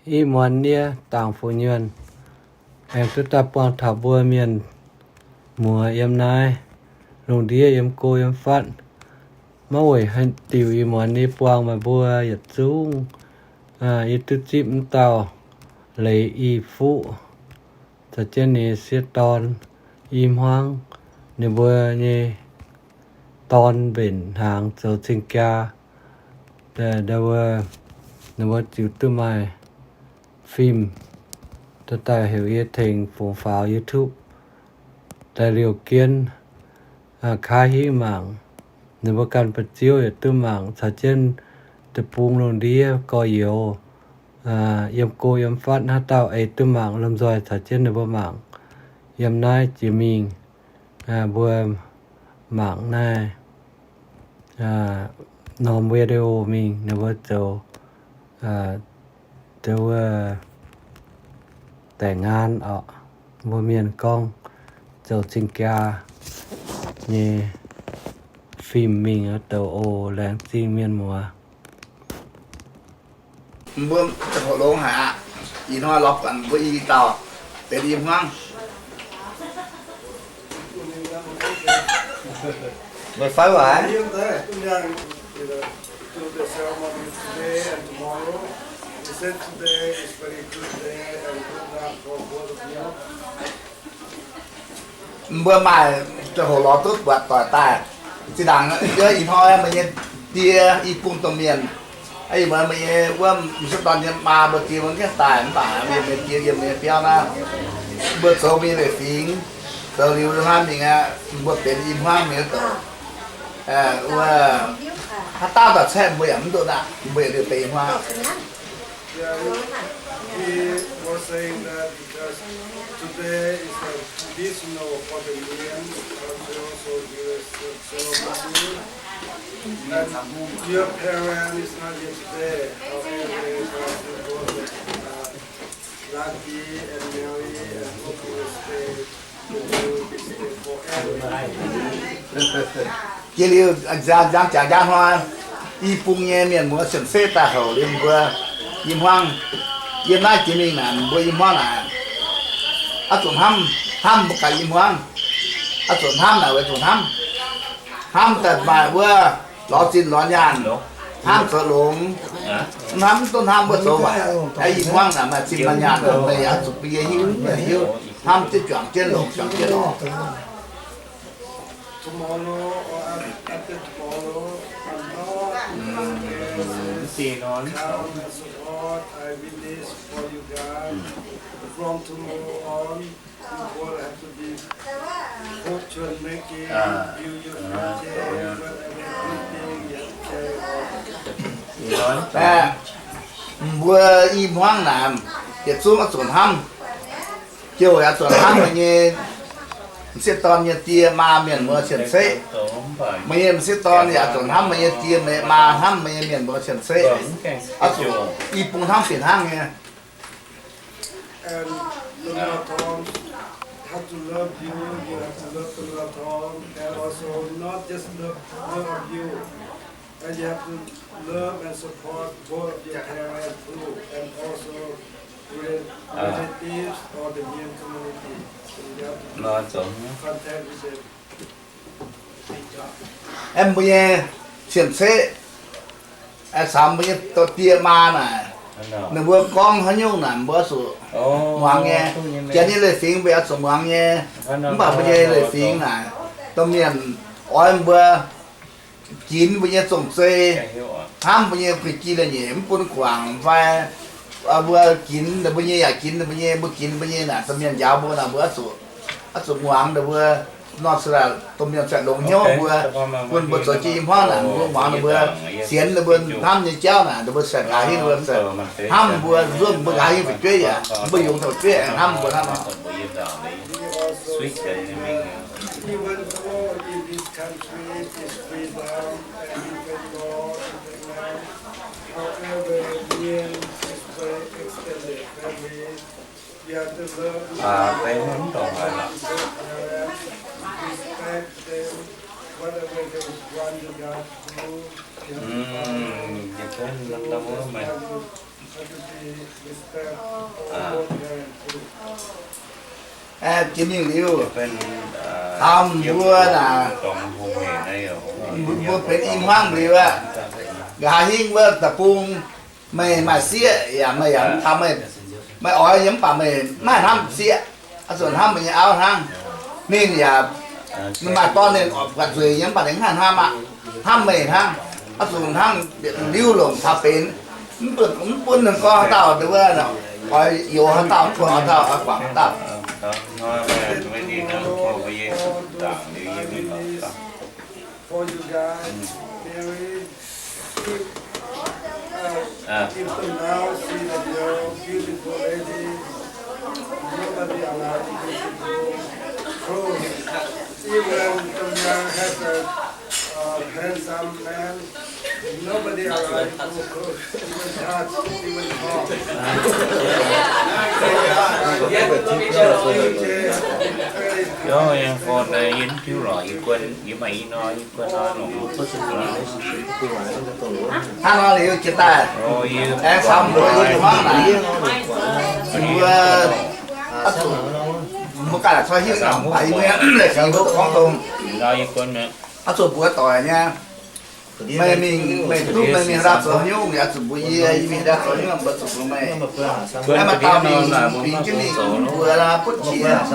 Ih muonz yie, Dangc Fu Nyuonh, aengx duqv daaih buangh taux mbuo mienh muoz yiem naaiv lungh ndiev yiem go yiem fatv, maiv weic haaix diuc ih muonz yie buangh meih mbuo yietc zungv. Yie duqv zipv wuov dauh Leiz I Fuqv caux jienv ninh nyei sieqv dorn, I Hmuangv, ninh mbuo nyei dorn mbenc hnaangx zoux cing-jaa. Ninh mbuo ziux duqv maaih fim, daaih heuc yie tengx fongc faaux YouTube daaih liouh jienv, kaav hingv mangc. Ninh mbuo ganh ba'ziouv yietc duqv mangc, caux jienv deic-bung lungh ndiev gorx-youz, yiem go yiem fatv haaix dauh eix duqv mangc, lomh nzoih caux jienv ninh mbuo mangc. Yiem naaiv jiex mingh, mbuo mangc naaiv norm video mingh ninh mbuo zoux wuov แต่งงาน oc, mbuo mienh gorngv zoux cing-jaa nyei fim mingh douc oc. Laengz zingh mienh muoz. Mbuo hoqc longx haic aqv. Ih hnoi lorz buatc mbuo i dauh benx i hmuangv. Meih fai waac? Mbuo maaih ziangh hoc lorz duqv buatc doic daaih. Zinh ndaangc yie ih hnoi meih nyei die i bung domh mienh, ih muonz meih nyei wuov m'sieqv dorn nyei maa mbuo die mbuo maiv gaengh daaih, mv baac meih die yiem meih nyei biauv naaiv. Mbuo zoux mingh leiz fingx, zoux liuz hnangv mingh aqv, mbuo benx i hmuangv mingh wuov douc. Wuov, haaix dauh daaih caeqv mbuo yaac mv nduqc aqv, mbuo yaac liuz benx i hmuangv. He was saying that because today is a traditional for the Mien cultural ceremony, and your parent is not here today. However, it was, uh, lucky and merry and hope you will stay. จริงๆ jangx jaax hnoi, i bung nyei mienh muoz cien-ceqv daaih houc liuz mbuo i hmuangv. Yiem naaiv jiex mingh naaic, mbuo i hmuangv naaic, oix zuqc hnamv, hnamv mbuo gaax i hmuangv. Oix zuqc hnamv naaic, oix zuqc hnamv. Hnamv daaih maaih wuov lorz zinh lorz nyaanh, hnamv zoux longx. Hnamv mv duqv hnamv wuov zoux waaic. I hmuangv naaic maaih zinh maaih nyaanh, meih oix zuqc bun yie hiuv, hiuv, hnamv jienv juangc jienv longx juangc jienv lorz. Tomorrow or af-, after tomorrow, I'm not come and support. I witness for you guys. From tomorrow on, you all have to be fortune making, build your future, whatever good thing you have to carry on. Mbuo i hmuangv naaic, yietc zungv oix zuqc hnamv. Jouh yaac zuqc hnamv meih nyei m'sieqv dorn nyei die maa mienh muoz cien-ceqv. Meih nyei m'sieqv dorn yaac zuqc hnamv meih nyei die meih maa, hnamv meih nyei mienh muoz cien-ceqv. Oix zuqc i bung hnamv fih hnangv nyei. And the Lao Tong have to love you, you have to love the Lao Tong, and also not just love both of you, and you have to love and support both of your parents too, and also rela-, relatives or the Mien community. So you have to be contact with them. Aeqv, mbuo nyei cien-ceqv, aeqv, caux mbuo nyei die maa naaic, ninh mbuo gorngv haaix nyungc naaic mbuo oix zuqc muangx nyei. Janx nyei leiz-fingx mbuo oix zuqc muangx nyei. Mv baac mbuo nyei leiz-fingx naaic, domh mienh oix mbuo ginx mbuo nyei zong-zei, hnamv mbuo nyei guei-jin leiz-nyeic, mv bun guangc fai mbuo ginx ninh mbuo nyei yaac ginx ninh mbuo nyei, mbuo ginx mbuo nyei naaic, domh mienh njaaux mbuo naaic, mbuo oix zuqc, oix zuqc muangx ninh mbuo. Nor se domh mienh se longx hnyouv mbuo, bun mbuo zoux jienv i hmuangv naaic, mbuo muangx ninh mbuo, sienx ninh mbuo hnamv nyei jauv naaic, ninh mbuo se nqa'haav hingv mbuo, hnamv mbuo, nzuonx mbuo nqa'haav hingv fu'jueiv yaac, mbuo yungz fu'jueiv aengx hnamv mbuo hnangv nor. Even though in this country is freedom and you can go, you can land, however, Mien is very extended family. You have to love each other, respect them, whatever they want you guys to do, you have to follow. Those values have to be Jiex mingh liuz, taux mbuo naaic, mbuo benx i hmuangv liuz aqv, nqa'haav hingv wuov deic-bung, meih maaih sieqv yaac meih yaac mv taux meih, meih oix yaac mv baac meih maiv hnamv sieqv, oix zuqc hnamv meih nyei auv hnangv. Ninh yaac maaih dorn ninh buatc nzueic nyei mv baac ninh mv haih hnamv aqv, hnamv meih hnangv. Oix zuqc hnamv liuz longc caux benx, mv bun, mv bun gorngv haaix dauh nduov, oix youx haaix dauh, mv bun haaix dauh, oix guangc haaix dauh. For you guys, married, if, uh, if the now see that your beautiful lady, nobody allowed you to go close. Even the man has a, uh, handsome man, nobody allowed you to go close. Even touch, even talk. Yie mv hiuv lorqc, yie guanh, yie maaih i nor, yie guanh nor longc. Hnangv nor liuz jiex daaih, aengx caux mbuo i hmuangv naaic, mbuo, mbuo ganh laaix cor hiuv nor, mv baac yie mbuo laengz zingh mbuo duqv gorngv dongh, oix zuqc mbuox doic nyei. Meih mingh, meih duqv meih mingh haaix ndau zoux nyungc, yaac zuqc mbuox yie, yie mingh haaix ndau zoux nyungc, mbuo zuqc mbuox meih. Naaiv maaih dauh mingh bingx jienv mingh mbuox butv qiex,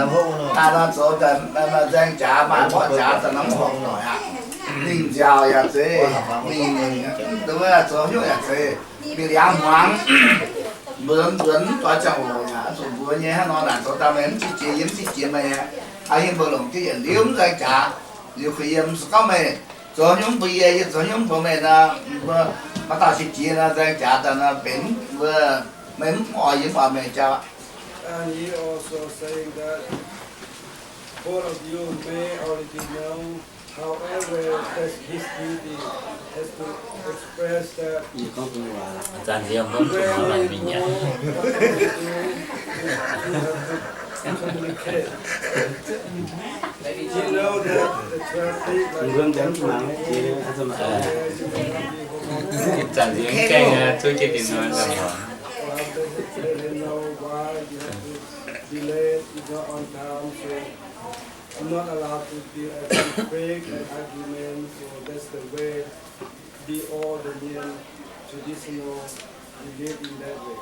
haaix nor zoux daaih nzaeng jaax maaih mborqv jaax daaih nor mv horpc doic aqv. Mingh nziaauc yaac zeiz, mingh, mingh, mv duqv zoux nyungc yaac zeiz, mingh liangx hmuangx, mbuox, mbuox mv doix ziangh hoc yaac zuqc mbuox nyei. Hnangv nor naaic zoux daaih meih mv qiex jiez, yie mv qiex jiez meih aqv. Aa, yie mbuo longc jienv yietc liuz mv nzaeng jaax, liuz kuh yiem se gorngv meih zoux nyungc mv bun yie, yie zoux nyungc mv bun meih nor, mbuo maaih dauh qiex jiez nor, nzaeng jaax daaih nor benx mbuo, meih mv oix yie mv oix meih jauv. And he also saying that both of you may already know, however, that's his duty, has to express that. Zanc nziex mbuo mv zuqc mangc laic mingh nyanc. Communicate. You know that the traffic, like, mbuo mv zuqc mangc laic jiex, zanc nziex mv gaengh zuov jienv dinh hnoi daaih mangc. Let him know why you have to delay, you know, on time, so I'm not allowed to be a conflict and argument, so that's the way, be all the Mien traditional, we live in that way.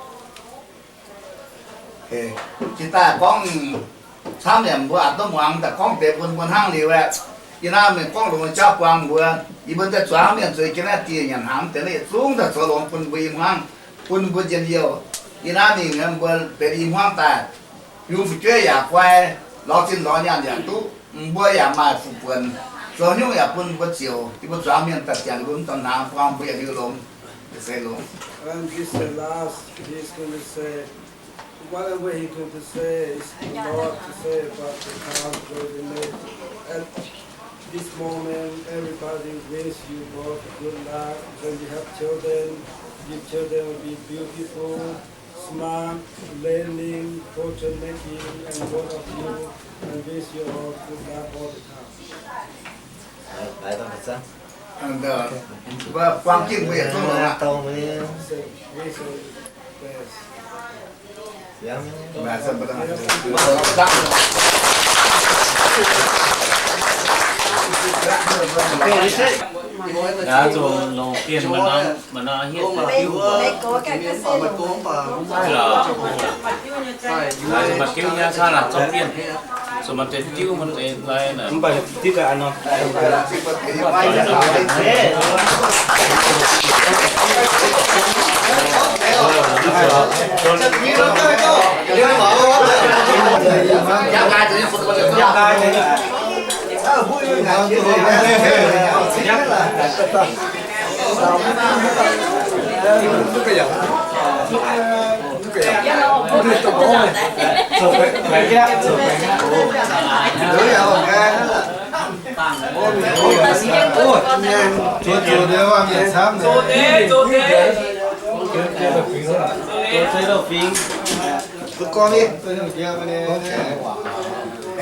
Jiex daaih gorngv camv yaac mbuo aqc duqv muangx daaih gorngv deix bun mbuo hnangv liuz aeqv, yie naaiv mingh gorngv longx jauv buang mbuo, yie mbuo daaih zuangx mienh zueiz jienv naaiv dieh nyanc hnaangx deix naaiv yietc zungv daaih zoux longx bun mbuo i hmuangv, bun mbuo njien-youh. Yie naaiv mingh mbuo benx i hmuangv daaih, yungz fu'jueiv yaac guai, lorz zinh lorz nyaanh yaac duqv, mbuo yaac maaih fu'buonc, zoux nyungc yaac bun mbuo ziouc, yie mbuo zuangx mienh daaih ziangx mbuo mv dorh hnaangx buang mbuo yaac liuz longx, se longx. And this is the last he's going to say. Whatever he going to say is a lot to say, but the time is very limited. At this moment, everybody wish you both good luck. When you have children, your children will be beautiful, smart, learning, fortune making, and both of you, and wish you all good luck all the time. Buang jin mbuo yietc zungv longx aqv. Wish you the best. Aa, zuqc longc bienh mv nor, mv nor hietv diuv. Maaih diuv nyei caa naaic zorqv bienh. Zuqc maaih deix diuv, maaih deix lai naaic. Mv baac diuv ga'naaiv nor.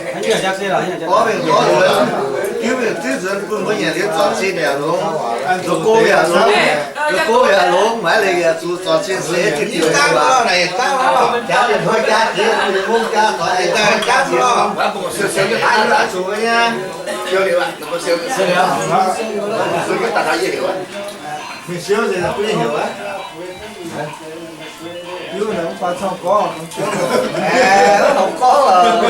Gorngv mingh gorngv nzuonx, hiuv mingh diuv nzuonx bun mbuo nyanc liuz zorc zinh yaac longx, zoux gong yaac longx, zoux gong yaac longx, maiv leiz yaac zuqc zorc zinh se diuv diuv waac. Jaav liuz hnoi jaav jiex, liuz mungv jaav doix, jaav jiex. Mingh siouv nzengc, la'guaih heuc aqv. Hiuv naaic mv baac cong gorngv, cong gorngv, cong gorngv.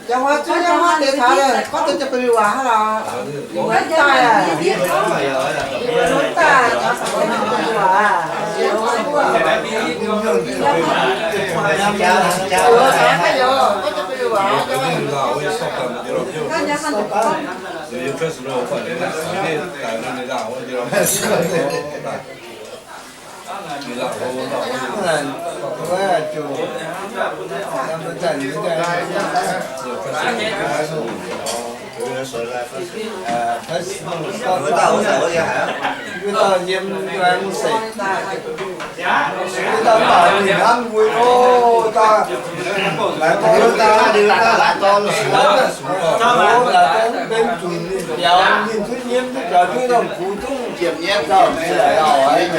Jangx huaav zuov, jangx huaav deix taux gorngv deix jiex ba'liuh waac hnangv lorqc. Daaih, daaih,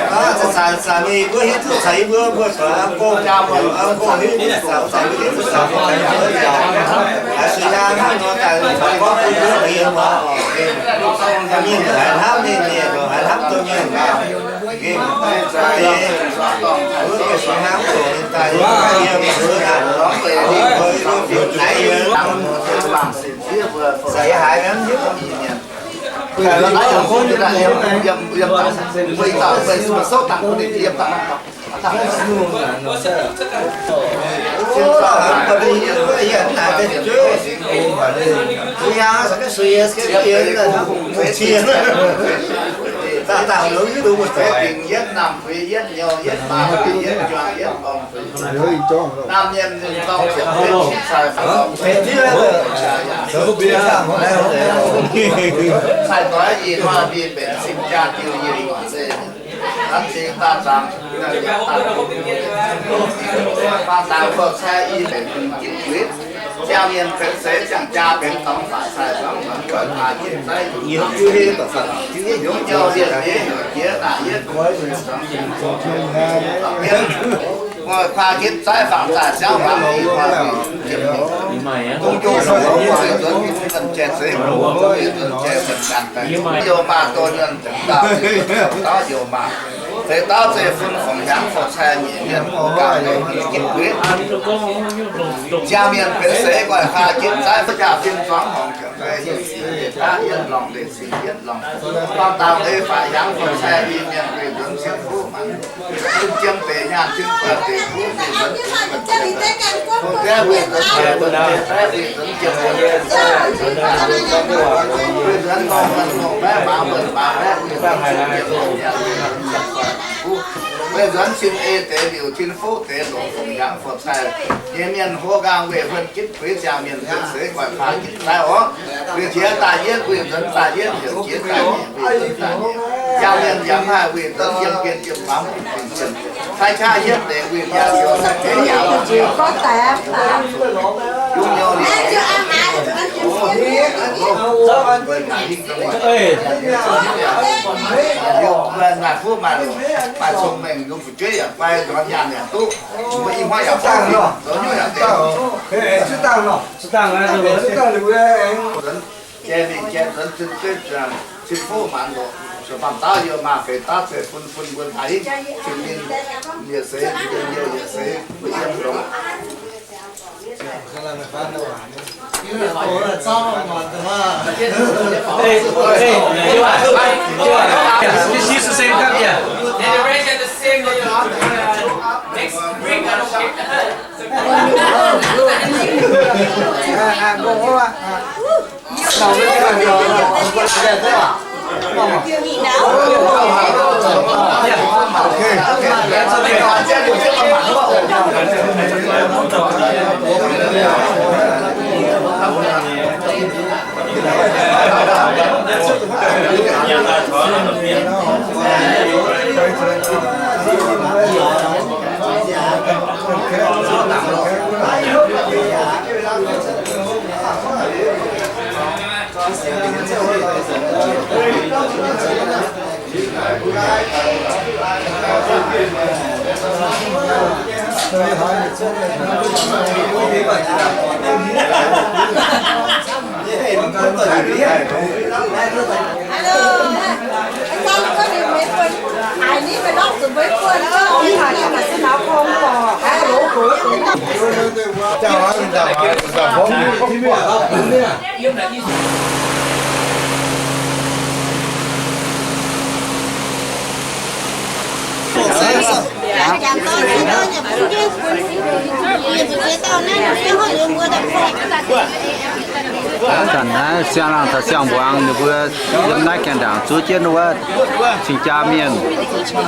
Aa, zanc-zanc mbuo hiuv duqv caux yie mbuo, mbuo doic aa gong, aa gong hiuv duqv caux, caux yie mbuo hiuv duqv caux, haiz suiv hnangv nor daaih gorngv bun mbuo mienh mor, mienh haiz hnamv ninh, mienh haiz hnamv duqv mienh. Mbuo suiv hnangv doqc daaih yiem mbuo hnangv, naaiv yie, za'gengh haiz hnamv hiuv mienh. Nam mienh ninh dorngh ziepc betv cin cai faaux, cai doix yie hnoi mbuo benx cing jaa diuh yie longc se, hnamv cing daaih zaangc, faah dangx fouv cai i benx ginv gueix, ziangh mienh benx seix, ziangh jaa benx dorngx faatv cai, zuangx muonz guaix maa jiex zaiv, yungz nyouh liez deix heuc jiex naaic yietv, guaix kuaa ginv zaiv faatv cai, siangv faatv i, dongh jouh sou guaix nzuonx, nzuonx jai zeix, nzuonx jai zeix, nzuonx jai zeix, nzuonx jai zeix, youh maah doh nyuonh, dauh youh maah, zeix dauh zeiv-fun fongc hnyangx fouv cai nyeic mienh, gauh mengh ginv gueix, ziangh mienh benx seix, guaix kuaa ginv zaiv, fouv jaa fin zuangx horngc, yietv longc leiz cing yietv longc, faah dangx ei faatv hnyangx fouv cai i mienh, gueix nzuonx cin fuqv maanc, cin jiem deix nyaanh, cin buonc deix kuv, gueix nzuonx bungx buonc jien, bungx jien gueix nzuonx jiex buonc jien, gueix nzuonx jiem buonc jien, gueix nzuonx norm buonc norm baeqv, maaz buonc maaz baeqv, gueix nzuonx cin jiem buonc nyaanh, gueix nzuonx cin buonc kuv, gueix nzuonx cin ei deix liuz, cin fuqv deix longc fongc hnyangx fouv cai nyei mienh, hlo nqaang weih huon ginv gueix, ziangh mienh benx seix, guaix kuaa ginv zaiv oc. Gueix jiex daaih yietv, gueix nzuonx daaih yietv, heuc jiex daaih nyeic, gueix nzuonx daaih nyeic, ziangh mienh yaac maaih gueix nzuonx yiem gien yiem baamz, gueix nzuonx cai qaqv hietv deix, gueix nzuonx yaac zoux sai deix yaac yungz nyouh liuz, maaih fuqv maaih, maaih cong-mengh, yungz fu'jueiv yaac fai, nzuonx nyaanh yaac duqv, mbuo i hmuangv yaac zoux nyungc yaac deix. Jai mingh jai nzuonx, cin fuqv maanc loc, suonc faam dauh youh maah, feix dauh zeiv-fun, fun mbuo taaix hingv, cin ninh yietc seix, yiem youh yietc seix, mbuo yiem longx. Hey, hey, you are, you are, this is the same cup, yeah. And the rest of the same, you know, Zanc naaiv siang-laangh taux siang-mbuangz ninh mbuo yiem naaiv gaengh ndaangc zuov jienv wuov cing-jaa mienh,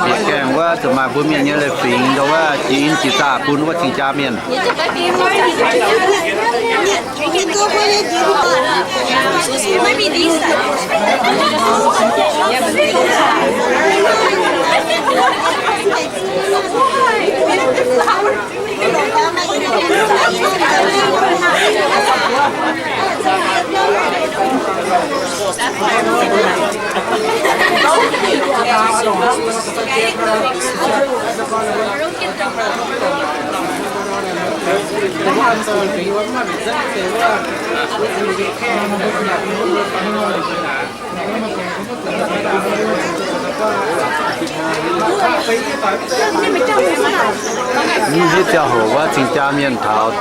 bieqc gaengh wuov zuqc maaih mbuo mienh nyei leiz-fingx ndau wuov jiex in jiex zaah bun wuov cing-jaa mienh. Mv hiuv ziangh hoc wuov cing-jaa mienh taux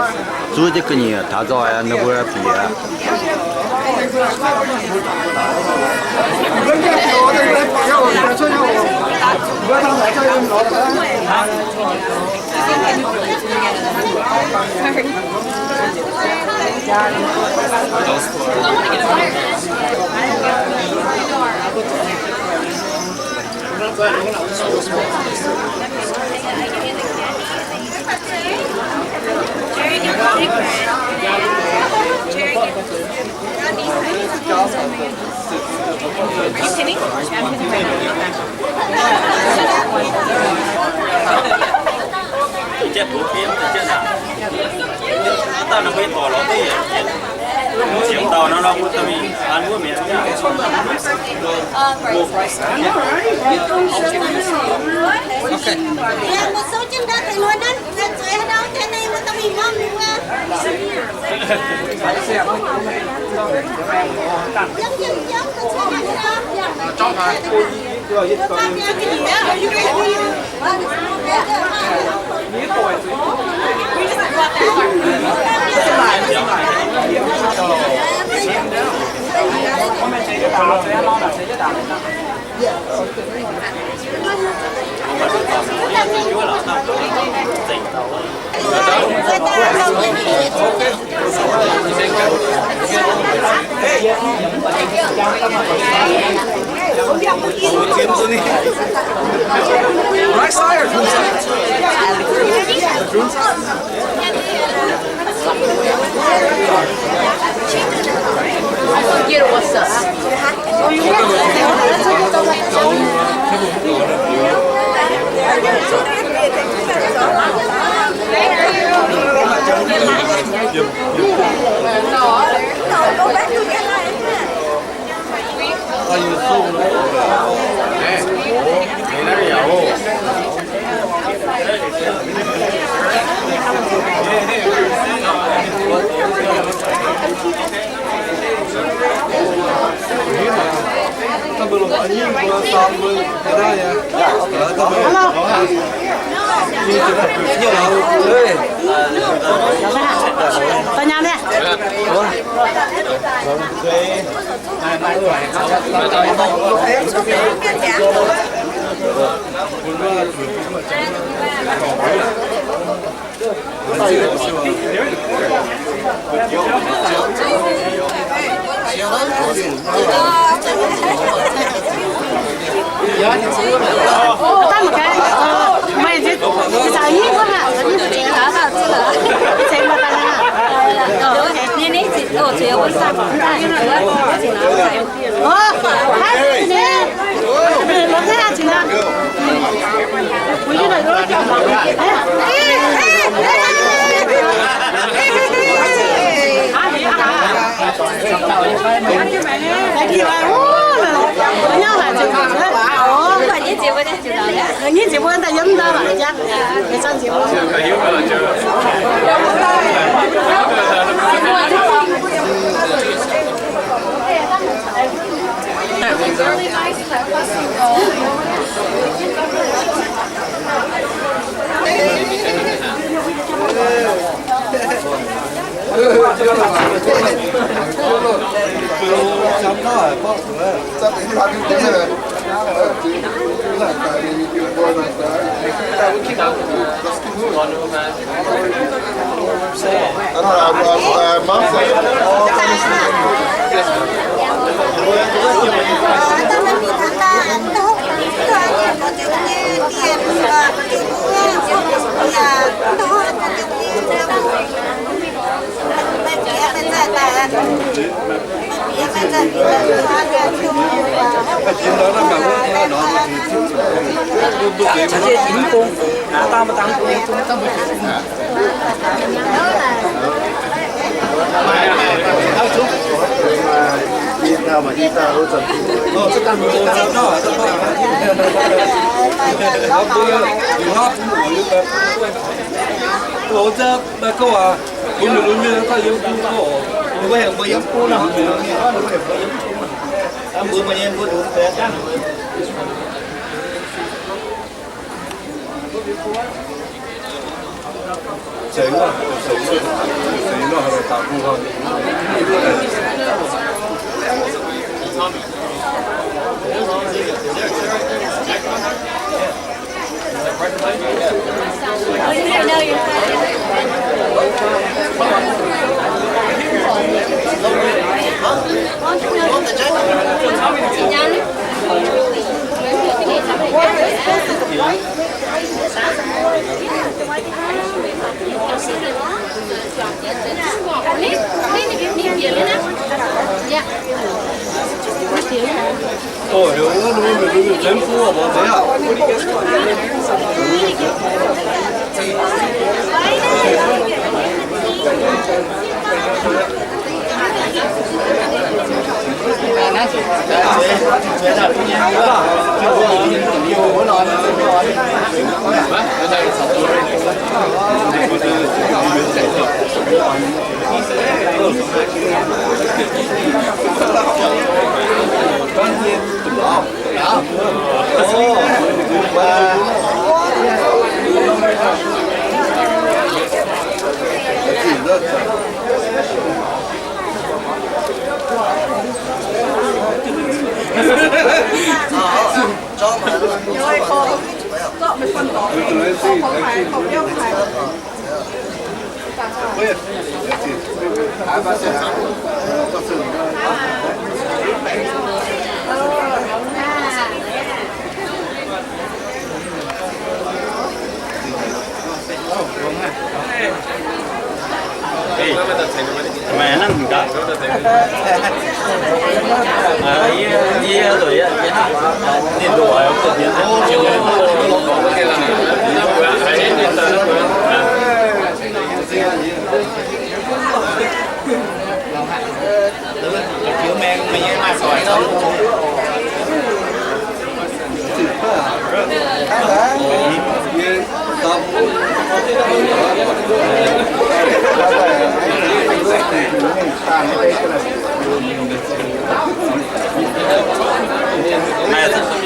zuov jienv ga'nyiec taux nzoih, ninh mbuo bieqc.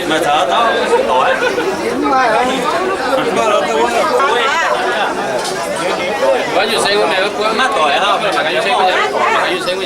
Maaih caux dauh doic. Maiv nyungc seng, maiv buangv. Maiv doic haav, maiv nyungc seng, maiv nyungc seng.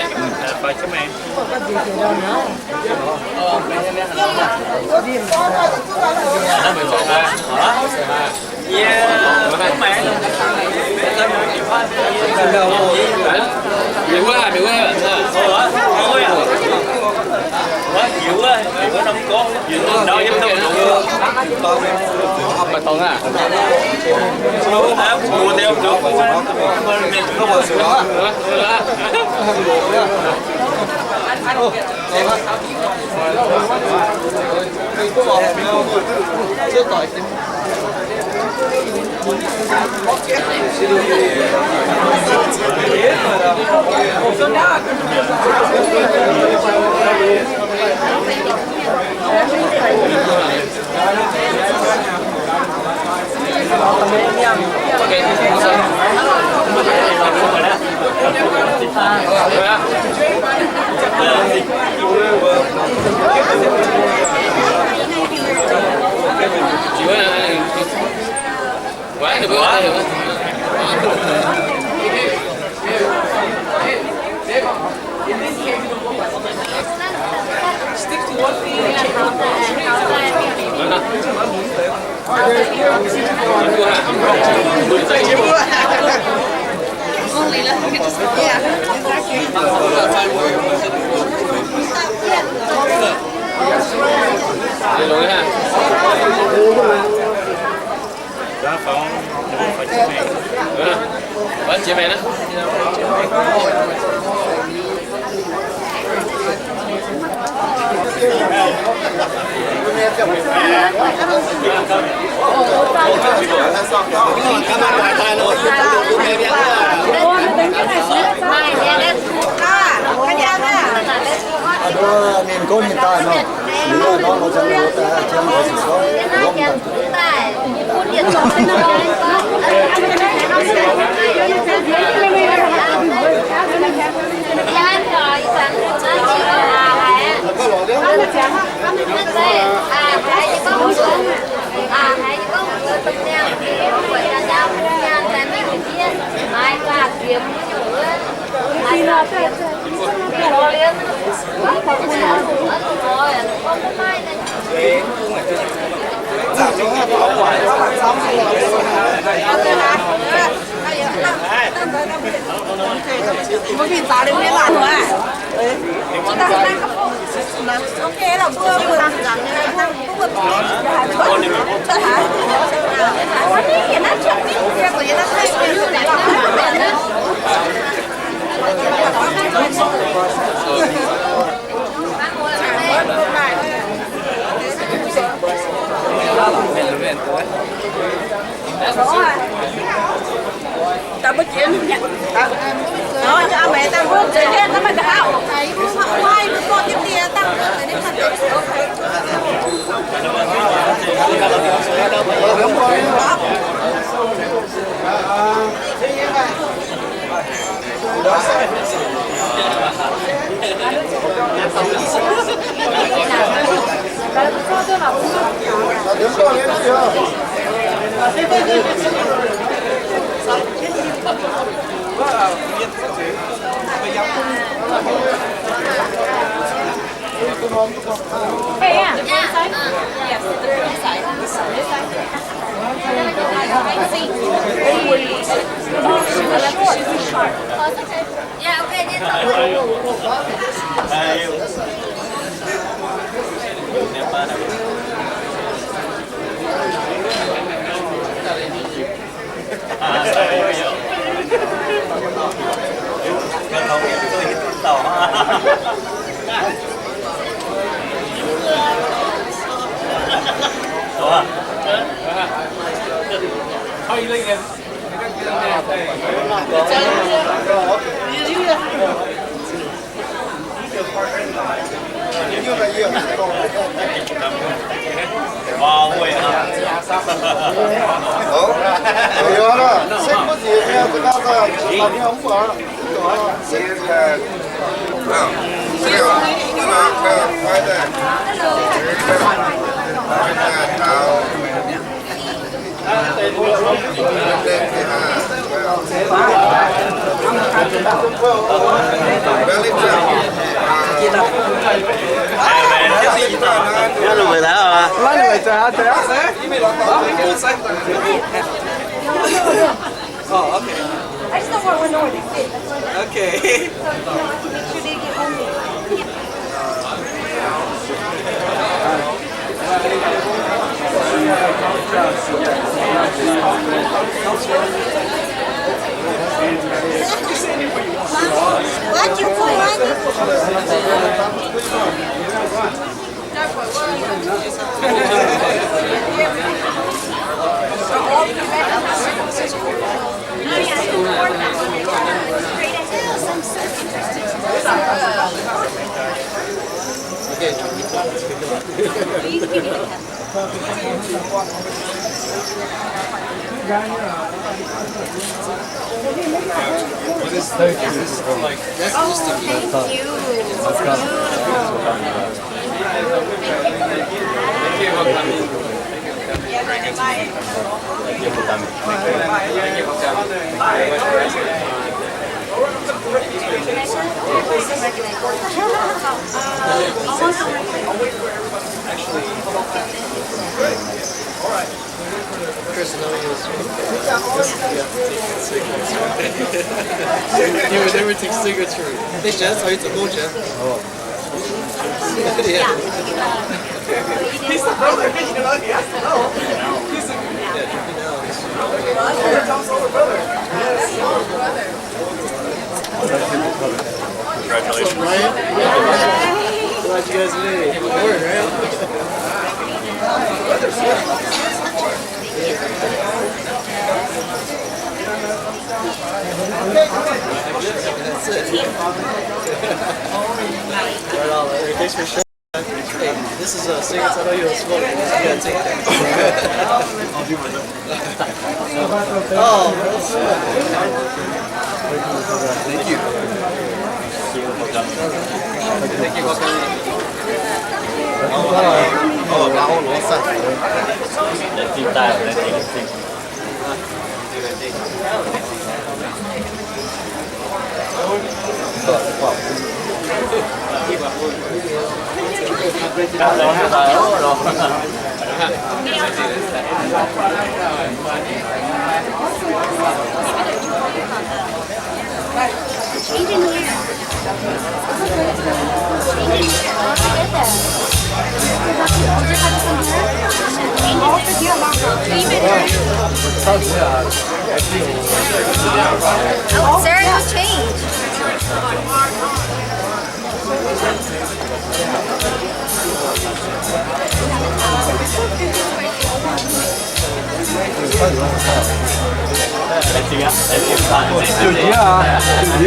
Stick to one thing. Only left, you can just go. Yeah, exactly. Ninh gorngv ninh daaih nor, ninh nor, nor, nor, nor, nor, nor, nor, Oh, okay. Okay. What is this? Is this like... That's just a... Thank you. It's beautiful. Thank you for coming. Thank you for coming. Actually, all right. Chris, no, he was, yeah, take cigarettes. He would never take cigarettes from me. Hey, Jess, are you to go, Jess? Oh. Yeah. He's the brother, you know, he has to know. He's the, yeah, Jess, you know. Tom's older brother. Yes. Congratulations. What's up, Ryan? Glad you guys made it. It worked, right? That's it. Right on, man. Hey, thanks for sharing. Hey, this is a cigarette. I know you don't smoke. You just gotta take that. Oh, that's it. Thank you. Thank you for coming. Oh, wow, what's up? Oh, Sarah, no change. Jiu-ndiev aqv, jiu-ndiev, mv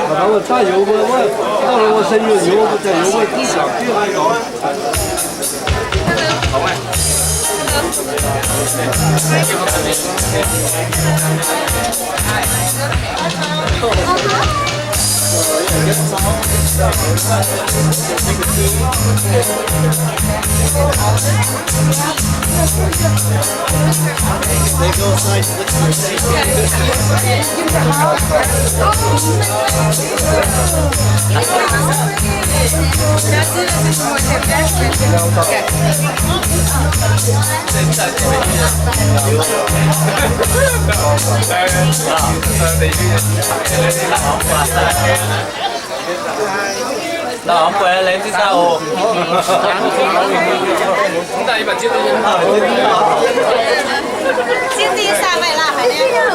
baac wuov daaih youz mbuo, wuov daaih lorz wuov se yuoz youz, mbuo daaih youz mbuo div siangx fiev lai dorngx. Da'hmz buatc laengz zingh daaih oc. Zingh daaih sa meih laanh haic nyei.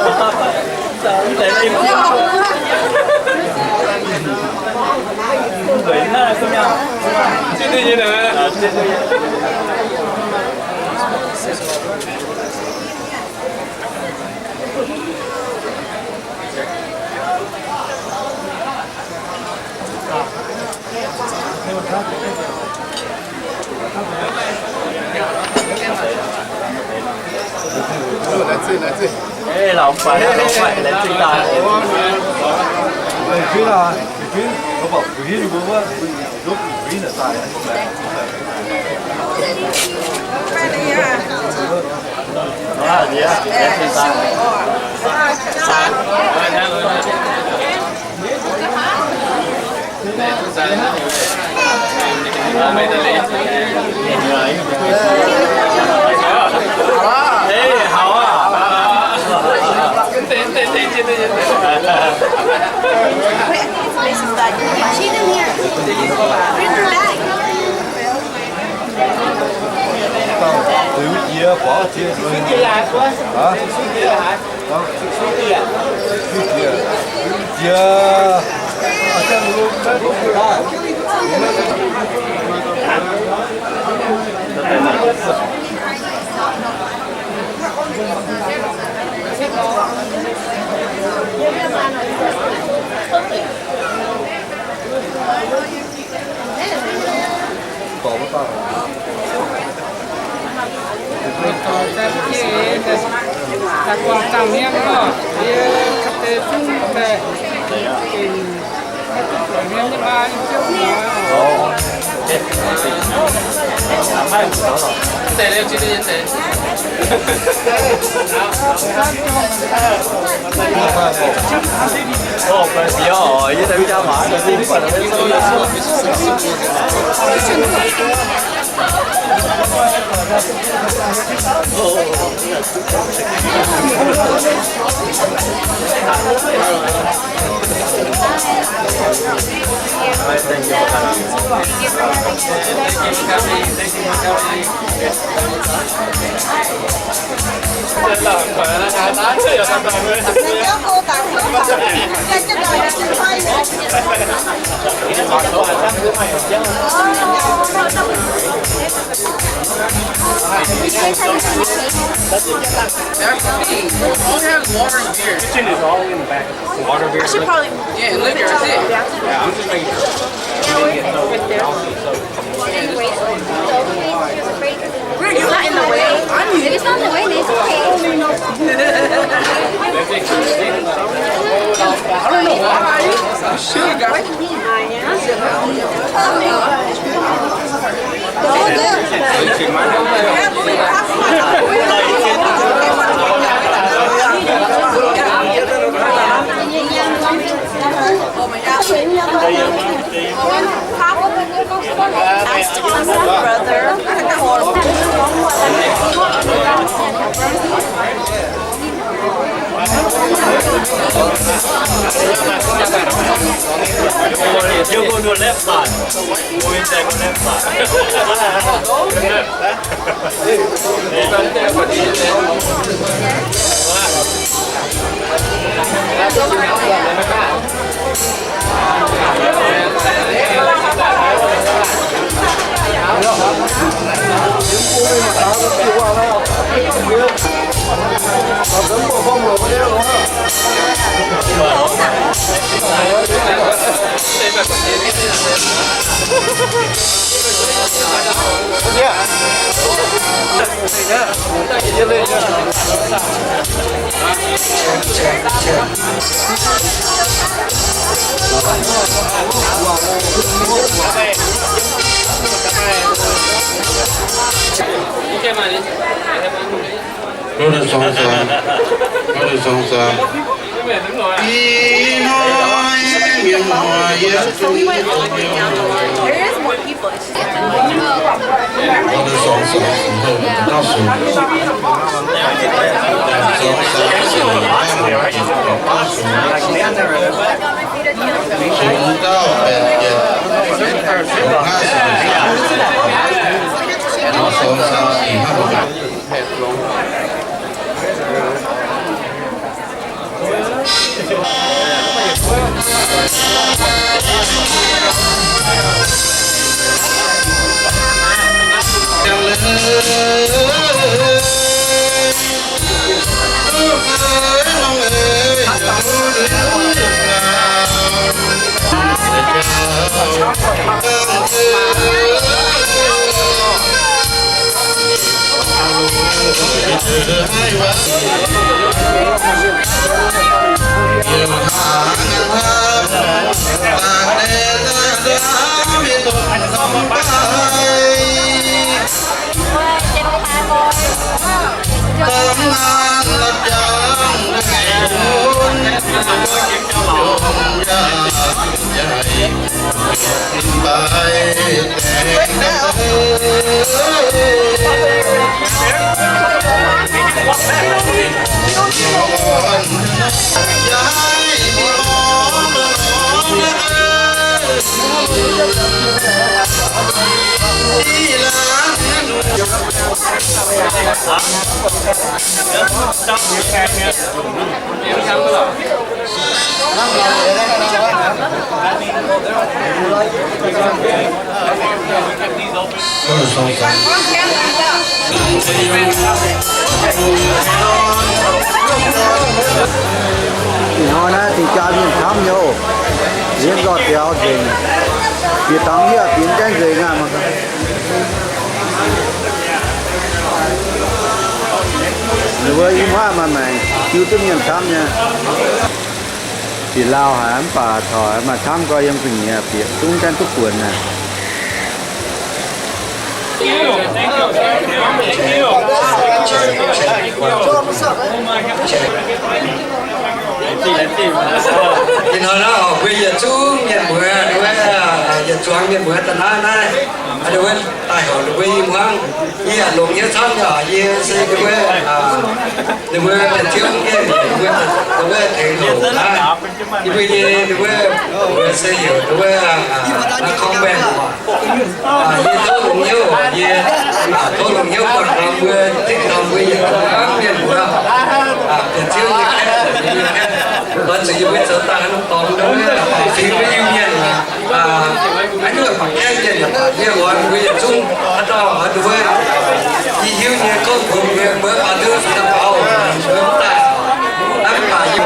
That's me. Who has water and beer? Kitchen is all in the back. Water, beer. I should probably, yeah, liquor, that's it. Yeah, I'm just making sure. Yeah, we're right there. Anyways, it's okay. We're not in the way. If it's not in the way, then it's okay. I don't know why. You should have got Ask Thomas' brother. You go to left side. Go inside, go left side. Ih hnoi naaiv dingc jaa mienh camv nyei oc. Lienv nzoih biaux nzengc. Bieqc dangx yie bieqc gaengh nzengc aqv. Ninh mbuo i hmuangv maaih maengc jiu duqv mienh camv nyei. Bieqc lauh haic mv baac taux maaih camv gau yiem gu'nyuoz bieqc zungv gaengh duqv buonc naaic. Ih hnoi naaiv oc, mbuo yietc zungv mienh muoz, ninh mbuo yietc zuangx mienh muoz daaih naaiv, naaiv, ninh mbuo daaih heuc ninh mbuo i hmuangv, yie yaac longc hnyouv camv nyei oc, yie se ninh mbuo, ninh mbuo daaih ziouv mienh, ninh mbuo, ninh mbuo tengx houc naaiv. Yie mbuo nyei ninh mbuo, mbuo se heuc ninh mbuo, Naaiv gorngv mengh, yie tov longx hnyouv, yie tov longx hnyouv buatc norm mbuo, tengx norm mbuo yietc zuangx mienh muoz, daaih ziouv yie, lorz zuqc yie mbuo zoux daaih norm dorngx, fingx mbuo Iu-Mienh, haaix nyungc baac gaengh mienh yaac baac, yie lorz mbuo yietc zungv haaix dauh oix nduov, yie hiuv nyei gorngv mbuox mbuo, mbuo baac duqv daaih faaux, mbuo daaih, naaiv baac yie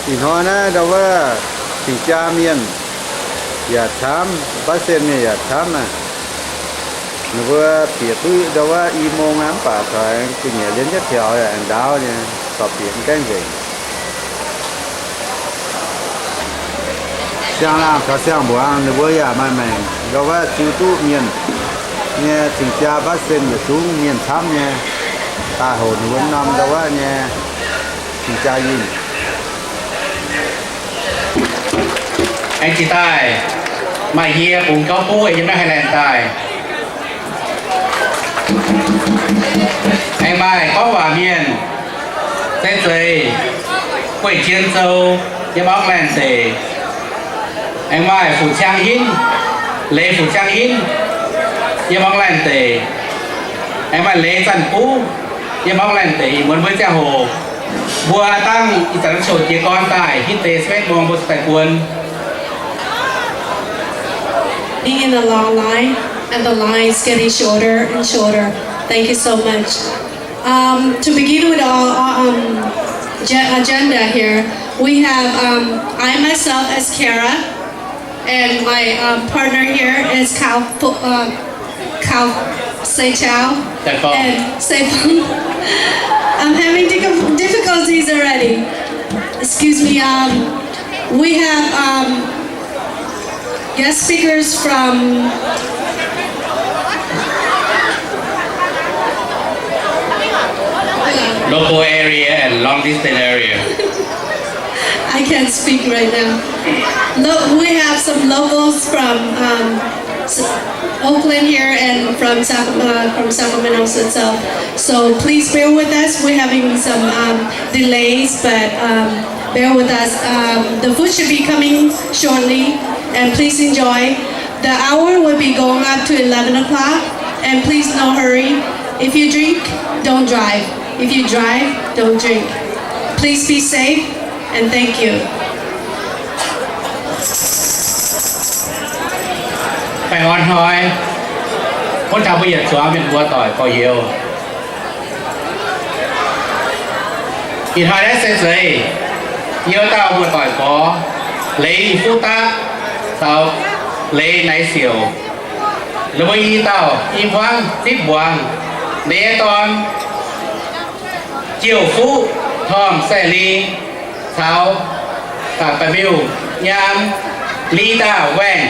Ih hnoi naaiv ndau wuov dingc jaa mienh yaac camv, Baav Sen mienh yaac camv aqv. Ninh mbuo bieqc duqv ndau wuov i mong aqv, mv baac taux gu'nyuoz liemh jienv tiaux yaac aengx ndaauv nyei, dorh bieqc mv gaengh nzengc. Siang-laangh caux siang-mbuangz ninh mbuo yaac maaih maengc ndau wuov ziux duqv mienh nyei dingc jaa Baav Sen yietc zungv mienh camv nyei, daaih houc ninh mbuo norm ndau wuov nyei dingc jaa yinh. Aengx jiex daaih, maaih yie bungx gauv buv yiem naaiv Highland daaih. Aengx maaih gorngv waac mienh, se zeiz Guei Jien Zou yiem Auckland deic. Aengx maaih Fu Ciang Hinv, Leiz Fu Ciang Hinv yiem Auckland deic. Aengx maaih Leiz Zanc Buv yiem Auckland deic. Ih muonz mbuo ziangh hoc mbuo dangh ih zanc show jiez gorn daaih, hitv deix sietv mong mbuo daaih buonc. Being in a long line, and the lines getting shorter and shorter. Thank you so much. Um, to begin with our, uh, um, ge-, agenda here, we have, um, I myself as Kara, and my, um, partner here is Kao Fu-, uh, Kao Sei Chao Sai Fung. And Sai Fung. I'm having diffi-, difficulties already. Excuse me. Um, we have, um, guest speakers from local area and long distance area. I can't speak right now. Look, we have some locals from, um, S-, Oakland here and from Sac-, uh, from Sacramento itself. So please bear with us. We're having some, um, delays, but, um, bear with us. Um, the food should be coming shortly, and please enjoy. The hour will be going up to eleven o'clock, and please no hurry. If you drink, don't drive. If you drive, don't drink. Please be safe and thank you. Baengh orn hnoi, gunv taux mbuo yietc zuangx mienh mbuo doic gorx-youz. Ih hnoi naaiv se zeiz yie dauh muoz-doic gorx, Leiz Fuqv Daqv caux Leiz Naix Siouc, ninh mbuo i dauh i hmuangv zipv mbuangz, ninh nyei dorn Jiouv Fuqv Torngv Saeng Li caux Ba'miuh Nyaam Li Ndaauh Waengh.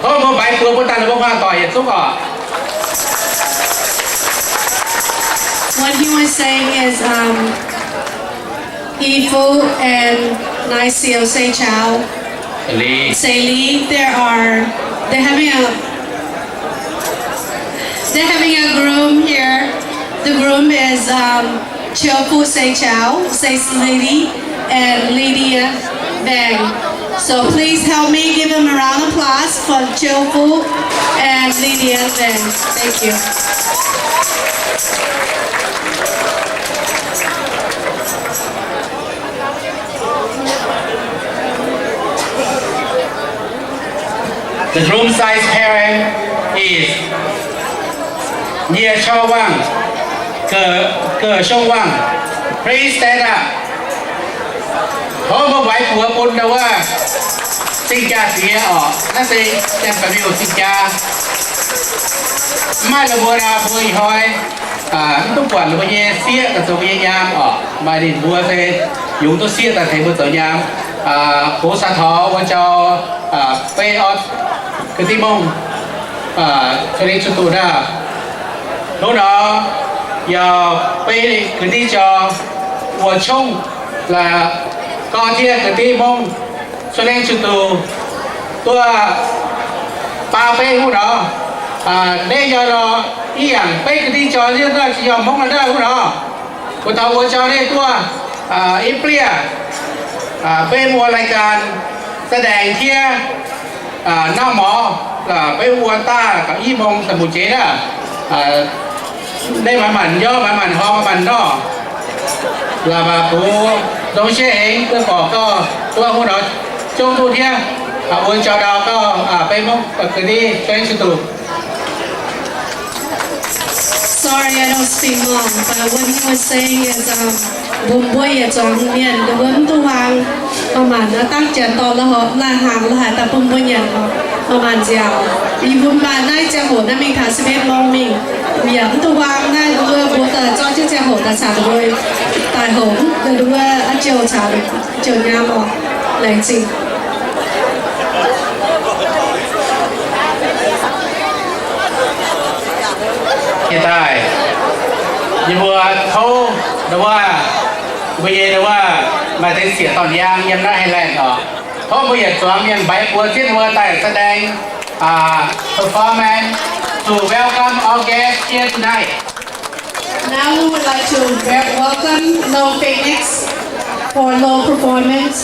Tov mbuo mbaix buoz bun daaih, ninh mbuo hmuangv doic yietc zungv oc. What he was saying is, um, Yi Fu and Nai Siu Sei Chao, Li. Sei Li, there are, they're having a, they're having a groom here. The groom is, um, Chiu Fu Sei Chao, Sei Li, and Lydia Vang. So please help me give them a round of applause for Chiu Fu and Lydia Vang. Thank you. The groom side's parent is Nyie Chor Wang, Ge, Ge Shong Wang. Please stand up. Tov mbuo mbaix buoz bun ndau wuov zingh jaa-diex oc. Naaiv se janx-ba'miuh zingh jaa. Mv maaih ninh mbuo nor, mbuo ih hnoi mv duqv buatc ninh mbuo nyei sieqv daaih zoux mbuo nyei nyaam oc. Maaih ninh mbuo se yungz duqv sieqv daaih tengx mbuo zoux nyaam. Hoz saax taux wuov jauv beiv orv ga'ndiev mongh cuotv lingh cuotv duqv ndaauh. Hnangv nor, yaac beiv ga'ndiev jauv wuov qongv laaix gorx-tiex ga'ndiev mongh cuotv lingh cuotv duqv duqv baa beiv hnangv nor. Naaiv nyei nor, ih yangh beiv ga'ndiev jauv nyei nor, yaac mongh hnangv nor. Mbuo taux wuov jauv naaiv duqv i bliev beiv muoz lai gan แสดง tiev nangh morz, beiv wuov daaih gauh i mongh daaih mbu'jeiv naaiv. Naaiv maanc maanc nyorv, maanc maanc horngh, maanc maanc nor. Laaix maaih bungx nzong siev hengx duqv borqc gauh duqv wuov nor jongv duqv tiev. Wuov jauv ndau gauh beiv mongh ga'ndiev cuotv lingh cuotv duqv. Sorry, I don't speak Hmong, but what he was saying is, um, mbuo mbuo yietc zuangx mienh, mbuo mv duqv huaang, maaih maanc naaiv dangv janx dorh la'horpc la'hnaangx la'haic daaih bun mbuo nyanc oc, maaih maanc nziaauc. Yie mbuo maaih naaiv ziangh hoc naaiv mingh taux สิบเอ็ดโมง mingh, yaac mv duqv huaang naaiv mbuo mbuo daaih zorqv jienv ziangh hoc daaih caux mbuo daaih hoc, mv duqv wuov a'jouh caux jouh nyaam oc. Laengz zingh. Hieh daaih, yie mbuo tov ndau wuov, mbuo nyei ndau wuov maaih deix sieqv dorn-yaang yiem naaiv Highland oc. Tov mbuo yietc zuangx mienh mbaix buoz zieqv wuov daaih แสดง performance to welcome our guests here tonight. Now we would like to wel-, welcome Lo Phoenix for Lo performance.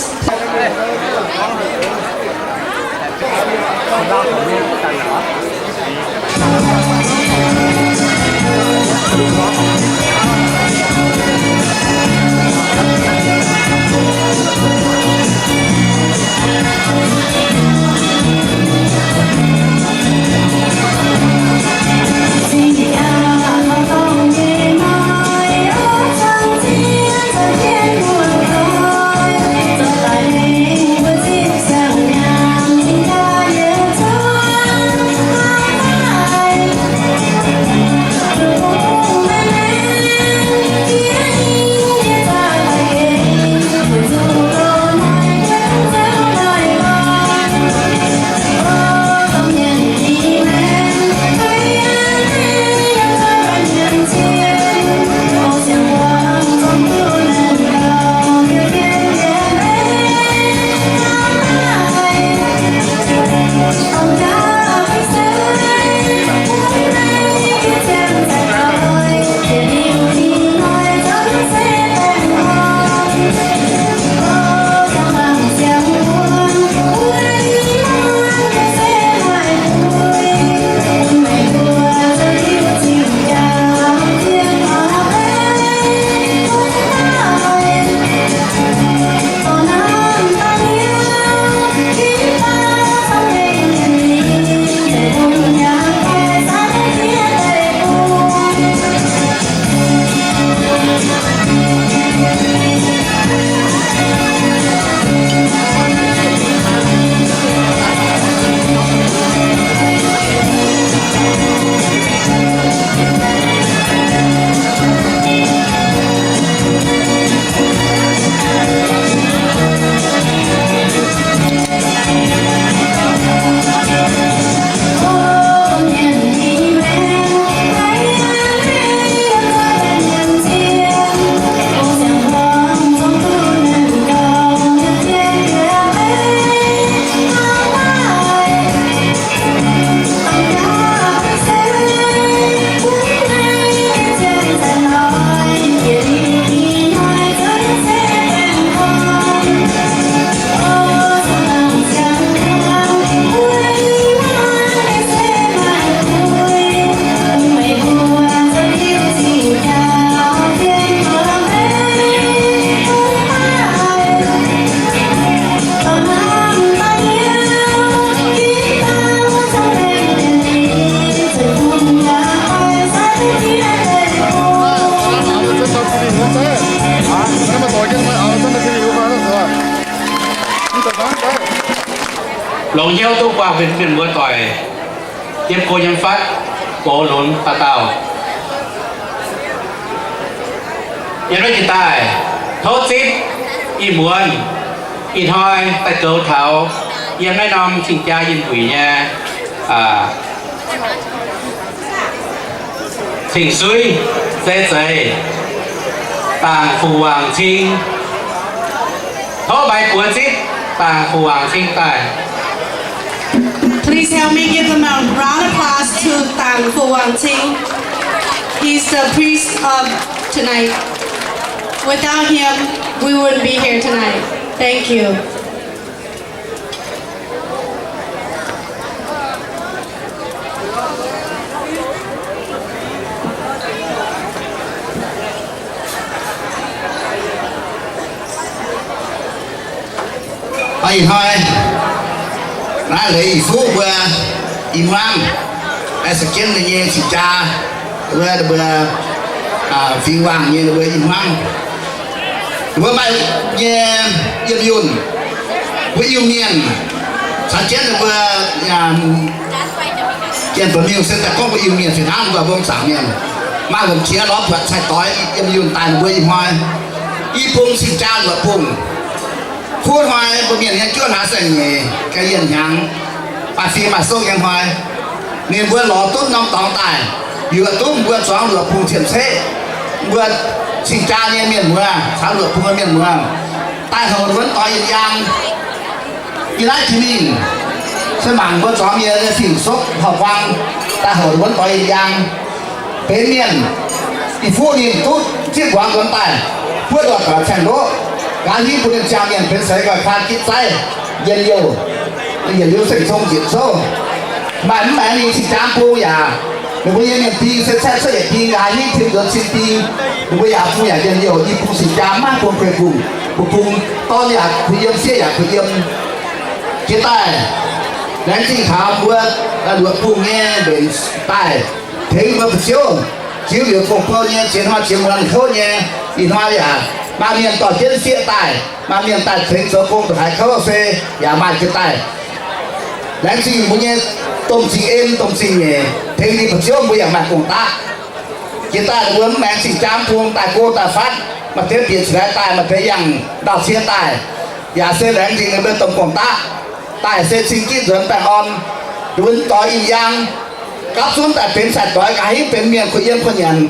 Longc hnyouv duqv buangh benx mienh muoz doic, yiem go yiem fatv, gox lunx dauh dauh. Yiem naaiv jiex daaih, tov zipv ih muonz, ih hnoi daaih goux taux yiem naaiv norm cing-jaa yinh wuic nyei cing-suiv se zeiz Dangc Fu Wangc Cing. Tov maiv buoz zipv Dangc Fu Wangc Cing daaih. Please help me give them a round of applause to Dangc Fu Wangc Cing. He's the priest of tonight. Without him, we wouldn't be here tonight. Thank you. Ih hnoi naaiv leiz ih fuqv mbuo i hmuangv, aengx sa jienv ninh nyei cing-jaa, mbuo, mbuo fingx wangh nyei mbuo i hmuangv, mbuo maaih nyei yiem yunh, mbuo Iu-Mienh caux jienv ninh mbuo Janx-Ba'miuh se daaih gorngv mbuo Iu-Mienh fih hnangv, mbuo mbong zaangc mienh, maaih wuonh qiex lorz buatc cai-doix yiem yunh daaih ninh mbuo i hnoi, i bung cing-jaa luoqc bung. Kuv hnoi mbuo mienh nyei juov hlaax saeng-nyeic ga'yienh hnyangx, maaih fim maaih sou nyei hnoi, ninh mbuo lorz duqv norm dorngx daaih, yuoqc duqv mbuo zuangx luoqc bung cien-ceqv, mbuo cing-jaa nyei mienh muoz caux luoqc bung nyei mienh muoz daaih houc wuonx doix yinh yaang. Yie naaiv jiex mingh se mangc mbuo zuangx yie nyei fingx-sopv horpc-buang daaih houc wuonx doix yinh yaang. Benx mienh, ih fuqv ninh duqv zipv mbuangz nzuonx daaih, buov ndortv doic caengx ndoqv, nqa'haav hingv bun ninh ziangh mienh benx seix nqoi kaa gitv zaaiv, njien-youh, yietc liuz seng cong njiec zouv. Maaih mv maengx ninh cing-jaa bung yaac, ninh mbuo nyei mienh ding se caeqv cuotv yietc ding, nqa'haav hingv tim nzuonx cin ding. Ninh mbuo yaac bung yaac njien-youh, i bung cing-jaa maiv bung kuei bung, mbuo bung dorn yaac kuh yiem, sieqv yaac kuh yiem. Jiex daaih, laengz zingh taux mbuo luoqc bung nyei mbenc daaih tengx mbuo fu'jueiv, ziux liuz gong-bou nyei ziex hnoi ziex muonz kouv nyei. Ih hnoi yaac maaih mienh dorh jienv sieqv daaih, maaih mienh daaih tengx zoux gong ndongc haaix kouv se yaac maaih jiex daaih. Laengz zingh mbuo nyei domh zingh en domh zingh nyeic tengx ninh fu'jueiv mbuo yaac maaih gong-daqv. Jiex daaih mbuo mv maengx cing-jaa bung daaih go daaih fatv, maaih deix bieqc cingx daaih, maaih deix yangh ndau-cie daaih, yaac se laengz zingh ninh mbuo domh gong-daqv. Daaih se cing gitv nzuonx baengh orn, wuonx doix yinh yaang, gapv zunv daaih benx cai-doix, nqa'haav hingv benx mienh kuh yiem kuh nyanc.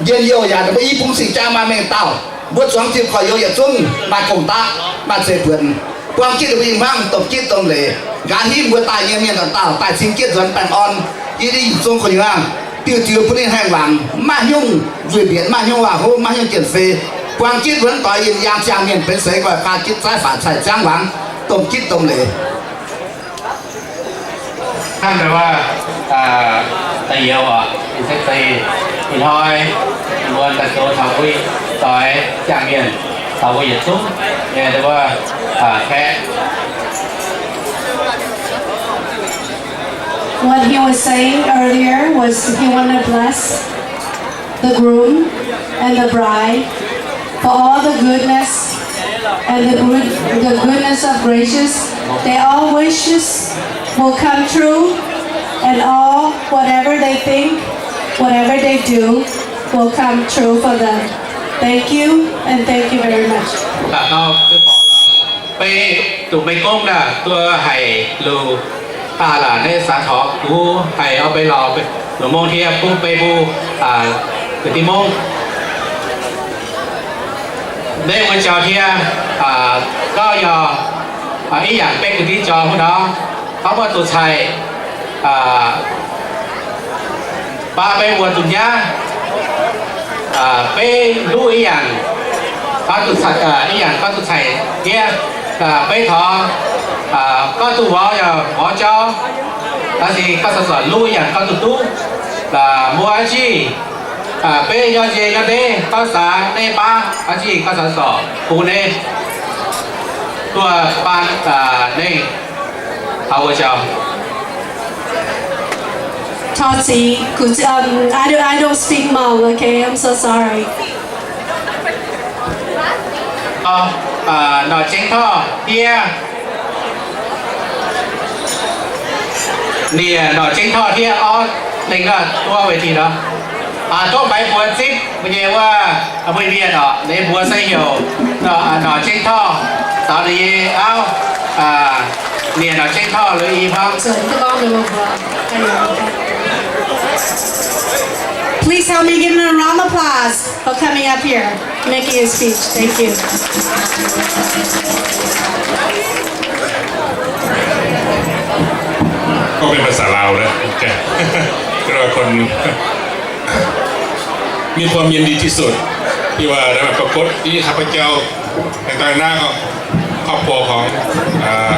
Njien-youh yaac ninh mbuo i bung cing-jaa maaih mengh dauh, mbuo zuangx jiu koiv-youz yietc zungv maaih gong-daqv, maaih zeiv-buonc, buang gitv ninh mbuo i hmuangv, domh gitv domh leiz. Nqa'haav hingv mbuo daaih nyei mienh dauh dauh daaih cing gitv nzuonx baengh orn. Yie nyei yietc zung gu'nyuoz diuh diuh bun ninh haengh wangc, maiv hnyungv nzuih mbietc, maiv hnyungv waac-hopv, maiv hnyungv jien-fei. Buang gitv wuonx doix yinh yaang ziangh mienh benx seix nqoi kaa gitv zaaiv faatv cai ziangv wangc, domh gitv domh leiz. Hnangv naaiv, da'yietv oc, ih hnoi mbuo daaih zoux taux mbuo doix ziangh mienh, taux mbuo yietc zungv nyei wuov kaeqv. What he was saying earlier was he wanted to bless the groom and the bride for all the goodness and the good, the goodness of gracious. They all wishes will come true, and all whatever they think, whatever they do, will come true for them. Thank you, and thank you very much. Beiv dongh Meiv Gongv naaiv duqv haiz luc daaih laac, naaiv saax torngx kuv haiz oix beiv lorz luc mong tie bun beiv mbuo ga'ndiev mungv. Naaiv wuov jauv tie, gauh yaac ih yangh beiv ga'ndiev jauv wuov nor, gorngv mbuo duqv cai baav beiv mbuo duqv nyaav, beiv luv ih yangh, ih yangh gorngv duqv cai diev, beiv taux gorngv duqv mborqv yaac mborqv jauv, da'sic gorngv caux zorc luv ih yangh gorngv duqv duqv, mbuo jiv beiv nyorng nziec nyorng ndeiv gorngv saax naaiv baav jiv gorngv caux zorc bungx naaiv duqv baan naaiv taux wuov jauv. Taux zic, um, I don't, I don't speak Hmong, okay? I'm so sorry. Nor Jengx Torv diev, Ninh Norqc Jengv Torh hnangv orv lengh gaax wuov เวที nor. Aa, dongh maiv mbuo zipv mbuo nyei wuov, mbuo mienh orqc, ninh mbuo se heuc Norqc Jengv Torh, caux ninh nyei auv, ninh Norqc Jengv Torh lui-i hnangv. Please help me give him a round of applause for coming up here, making his speech. Thank you. ก็เป็นภาษาลาวนะ ก็เรียกว่าคน มีความยินดีที่สุด ที่ว่าได้มาปรากฏที่ข้าพเจ้า ในฐานะของครอบครัวของ อ่า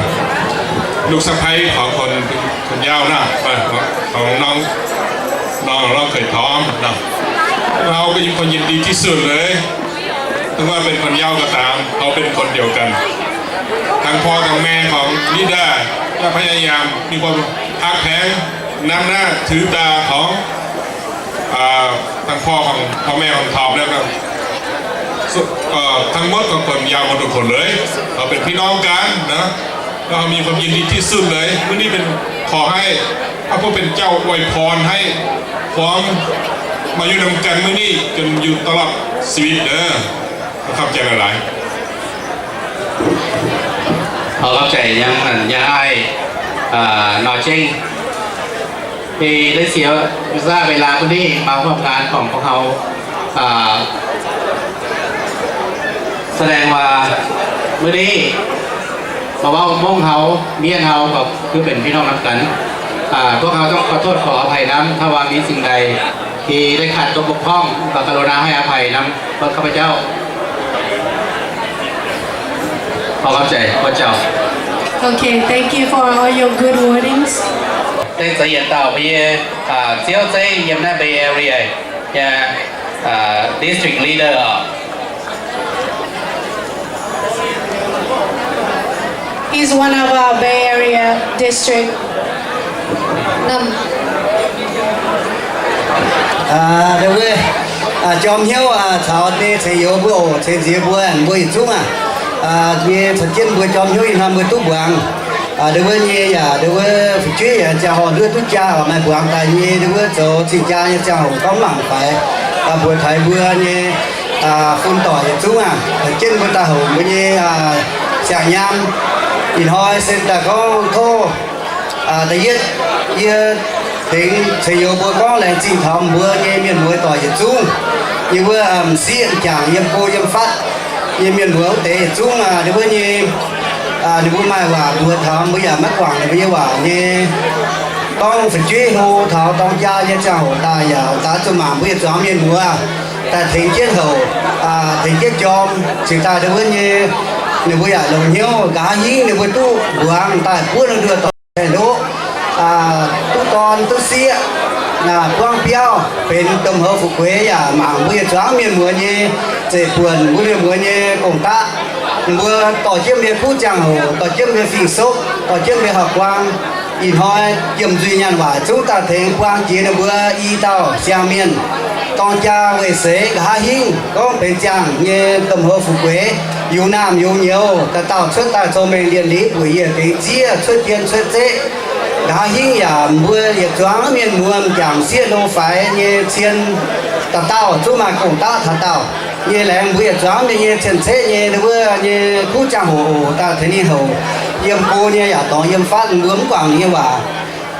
ลูกสะใภ้ของคน คนยาวนะ ของน้อง น้อง น้องเขยทอมเนาะ เราก็มีความยินดีที่สุดเลย ถึงว่าเป็นคนยาวก็ตาม เราเป็นคนเดียวกัน ทั้งพ่อทั้งแม่ของลิด้าก็พยายามมีความฮักแพง นำหน้าถือตาของ อ่า ทั้งพ่อของ พ่อแม่ของทอมแล้วก็สุ- เอ่อ ทั้งหมดของคนยาวหมดทุกคนเลย เราเป็นพี่น้องกันนะ เรามีความยินดีที่สุดเลย มื้อนี้เป็น ขอให้พระผู้เป็นเจ้าอวยพรให้พร้อมมาอยู่นำกันมื้อนี้จนอยู่ตลอดชีวิตเด้อ ขอบใจหลายๆ ขอขอบใจยัง ยังอ้าย อ่า นอเจ้ง ที่ได้เสียสละเวลามื้อนี้มาร่วมงานของพวกเรา อ่า แสดงว่ามื้อนี้มาเว้าม่งเฮา เมียนเฮาก็คือเป็นพี่น้องนำกัน อ่า พวกเราต้องขอโทษขออภัยนำ ถ้าว่ามีสิ่งใดที่ได้ขัดตกบกพร่อง ก็กรุณาให้อภัยนำ พวกข้าพเจ้า ขอขอบใจพระเจ้า Okay, thank you for all your good wordings. Thanks สะเอียดเต่าไปเย่ อ่า เซี้ยวเซ้ย เยี่ยมหน้า Bay Area เนี่ย อ่า district leader อ่ะ He's one of our Bay Area district. Aa, ndau wuov, aa, jorm hnyouv, aa, caux nyei ceng youz mbuo oc, ceng nziex mbuo, mbuo yietc zungv aac, aa, nyei caux jienv mbuo jorm hnyouv ih hnoi mbuo duqv mbuangz. Aa, ndau wuov nyei yaac ndau wuov fu'jueiv yaac ziangh hoc nduov duqv jaa oc, maaih mbuangz daaih nyei ndau wuov zoux cing-jaa nyei ziangh hoc gorngv mangc faix. Aa, mbuox taux mbuo nyei, aa, fun doic yietc zungv aac, caux jienv mbuo daaih hoc mbuo nyei, aa, siang-nyaam. Ih hnoi se daaih gorngv tov Aa, da'yietv, yie tengx ceng youz mbuo gorngv laengz zingh taux mbuo nyei mienh muoz doic yietc zungv. Yie wuov, aa, m'sieqv m'jangc yiem go yiem fatv nyei mienh muoz wuov deix yietc zungv, aa, ninh mbuo nyei, aa, ninh mbuo maaih waac mbuox taux mbuo yaac maiv guangc ninh mbuo nyei waac nyei. Gorngv fu'jueiv hlo taux dorng jaa nyei ziangh hoc daaih yaac daaih zuqc mangc mbuo yietc zuangx mienh muoz daaih tengx jienv houc, aa, tengx jienv jorm, cingx daaih ninh wuov nyei, ninh mbuo yaac longc hnyouv nqa'haav hingv ninh mbuo duqv mbuangz daaih buov ninh mbuo doic ndoqv, aa, duqv dorn duqv sieqv, aa, buangv biauv benx domh houz fu'jueiv yaac mangc mbuo yietc zuangx mienh muoz nyei zeiv-buonc, mbuo mienh muoz nyei gong-daqv. Ninh mbuo dorh jienv mbuo nyei kuv ziangh hoc, dorh jienv mbuo nyei fing-soqv, dorh jienv mbuo nyei hauv-guaang. Ih hnoi jiem nzuih nyaanh waaic zungv daaih tengx buang jiex ninh mbuo i dauh siang-mienh dorng jaa weic seix nqa'haav hingv gorngv benx ziangh nyei domh houz fu'jueiv, yungz naamh yungz nyouz, dauh dauh cuotv daaih zoux mengh lienh liuz bueix yiec dengx zieqv, cuotv jien cuotv zeqv. Nqa'haav hingv yaac mbuo yietc zuangx mienh muoz m'jangc sieqv lo faix nyei cien, dauh dauh zungv maaih gong-daqv taux dauh nyei laengz mbuo yietc zuangx mienh nyei cien-ceqv nyei wuov nyei kuv ziangh hoc oc, daaih tengx ninh houc yiem go nyei yaac dorngx yiem fatv, mbuo mv guangc ninh nyei waac.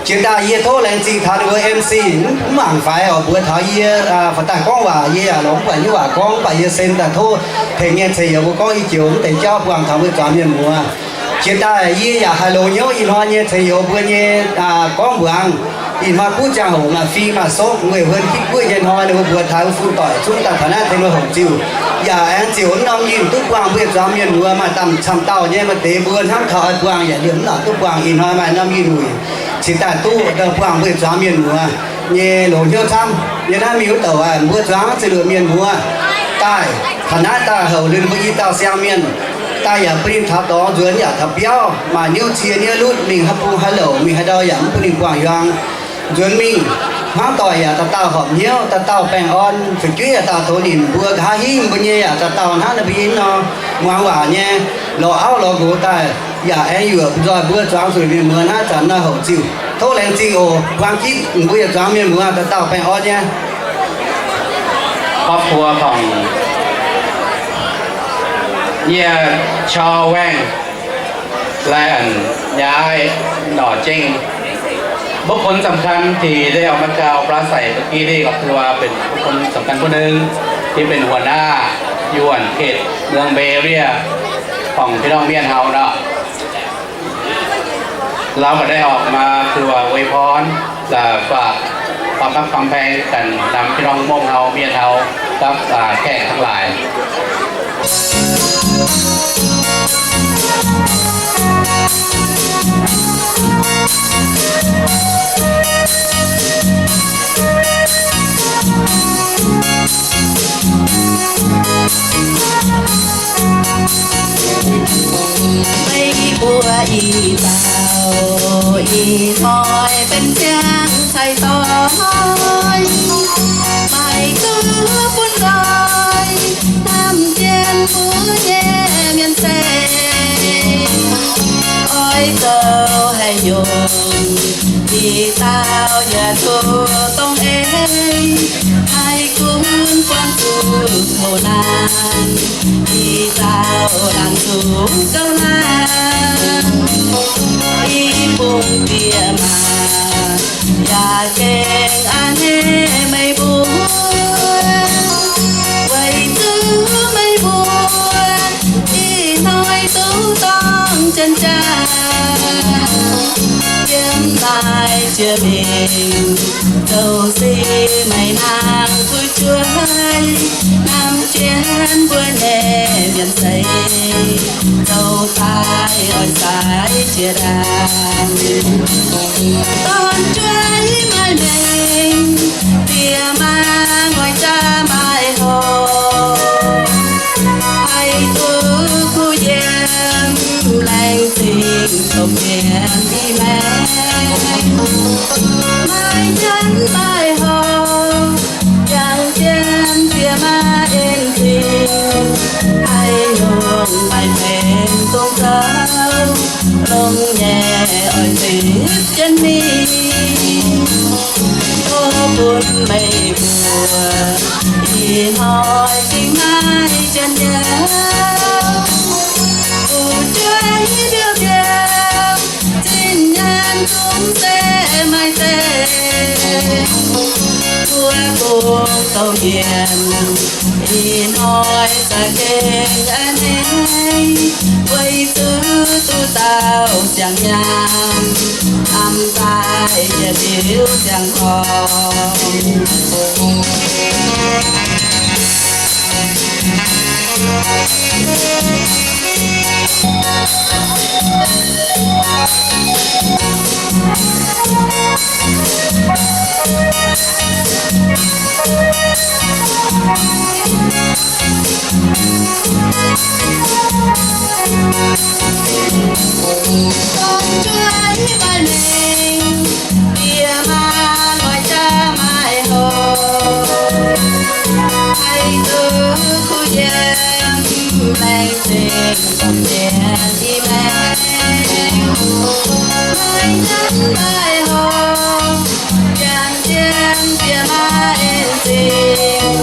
Jiex daaih yie tov laengz zingh taux ninh mbuo M C mv mangc faix oc, mbuox taux yie, aa, faaux daaih gorngv waac yie yaac longc mv buatc hnyouv waac gorngv, mv baac yie sen daaih tov tengx nyei ceng youz mbuo gorngv i joux mv deix jauv buangh taux mbuo zuangx mienh muoz. Jiex daaih yie yaac haih longx hnyouv ih hnoi nyei ceng youz mbuo nyei, aa, gorngv mbuangz. Ih hnoi kuv ziangh hoc maaih fing maaih soqv, weic huon hitv guoqv nyei hnoi ninh mbuo mbuox taux fun doic zungv daaih taux naaiv tengx mbuo hoqc ziuh. Yaac aengx ziouc mv norm yinh duqv buangh mbuo yietc zuangx mienh muoz maaih da'cietv camv dauh nyei maaih deix mbuo hnamv taux oix buangh yaac liemh mv nor duqv buangh. Ih hnoi maaih norm yinh wuic cingx daaih duqv buangh mbuo yietc zuangx mienh muoz nyei longx hnyouv camv. Yiem naaiv mingh wuov douc aac, mbuo zuangx zinh luoqc mienh muoz daaih taux naaiv daaih houc liuz mbuo i dauh siang-mienh daaih yaac bun ninh taux dorngx nzuonx yaac taux biauv, maaih niouv cie niouv lutv mingh haaix bung haaix louc mingh haaix ndau yaac mv bun ninh guangc yuang. Nzuonx mingh, hmuangv doic yaac dauh dauh horpc hnyouv, dauh dauh baengh orn, fu'jueiv yaac dauh douz nimc mbuo nqa'haav hingv mbuo nyei yaac dauh dauh hnangv naaiv mbuo yie nor muangx waac nyei, lorz auv lorz nqox daaih yaac aengx yuoqc nzoih mbuo zuangx zuqc mienh muoz hnangv zanc nor hoqc ziuh. Tov laengz zingh oc. Buang gitv mbuo yietc zuangx mienh muoz dauh dauh baengh orn nyei. ครอบครัวของ เยี่ยชอแว่ง และอันย้ายหน่อเจ้ง บุคคลสำคัญที่ได้ออกมากล่าวปราศรัยเมื่อกี้นี่ก็คือว่าเป็นบุคคลสำคัญผู้หนึ่งที่เป็นหัวหน้าอยู่อันเขตเมืองเบเรียของพี่น้องเมียนเฮาเนาะ เราก็ได้ออกมาคือว่าอวยพร และฝากความฮักความแพงกันนำพี่น้องม่งเฮาเมียนเฮากับอ่าแขกทั้งหลาย Meih mbuo ih dauh ih hnoi benx ziangh cai doix, maaih duqv bun nqoi hnamv jienv mbuo nyei mienh seix. Oix zoux haaix nyungc ih dauh yaac duqv dongh eix, haih gunv buangh zuqc kouv naanc, ih dauh laanh zuqc gauh laanh. Ih bung bieqc maac yaac gengh a'hneiv meih mbuo, weic zuqc meih mbuo ih hnoi duqv dorng janx-janx yiem naaiv jiex mingh, zoux se meih nangh fu'jueiv hnamv jienv mbuo nyei mienh seix, zoux daaih oix zaaix jiex ndaangc. Dorn-jueiv maaih mengh, diex maa ngoix jaa maaih hoc, haih duqv kuh yiem laengz zingh domh mienh i maengx. Maaih nyanc maaih horc, yangh jienv diex maa en zingh, haaix nyungc maaih benx dongh zaux, longx nyei oix zipv jienv mingh. Tov bun meih mbuo ih hnoi gengh maaih janx-nyauv, fu'jueiv mbiouh mbiouh, zinh nyaanh zungv se maaih deix. Mbuo bung douz mienh ih hnoi za'gengh a'hneiv, weic zuqc duqv dauh siang-nyaanh, hnamv daaih yietc liuz siang-gorngv. Dorn-jueiv maaih mengh, diex maa ngoix jaa maaih hoc, haih duqv kuh yiem laengz zingh domh mienh i maengx. Maaih nyanc maaih horc, yangh jienv diex maa en zingh,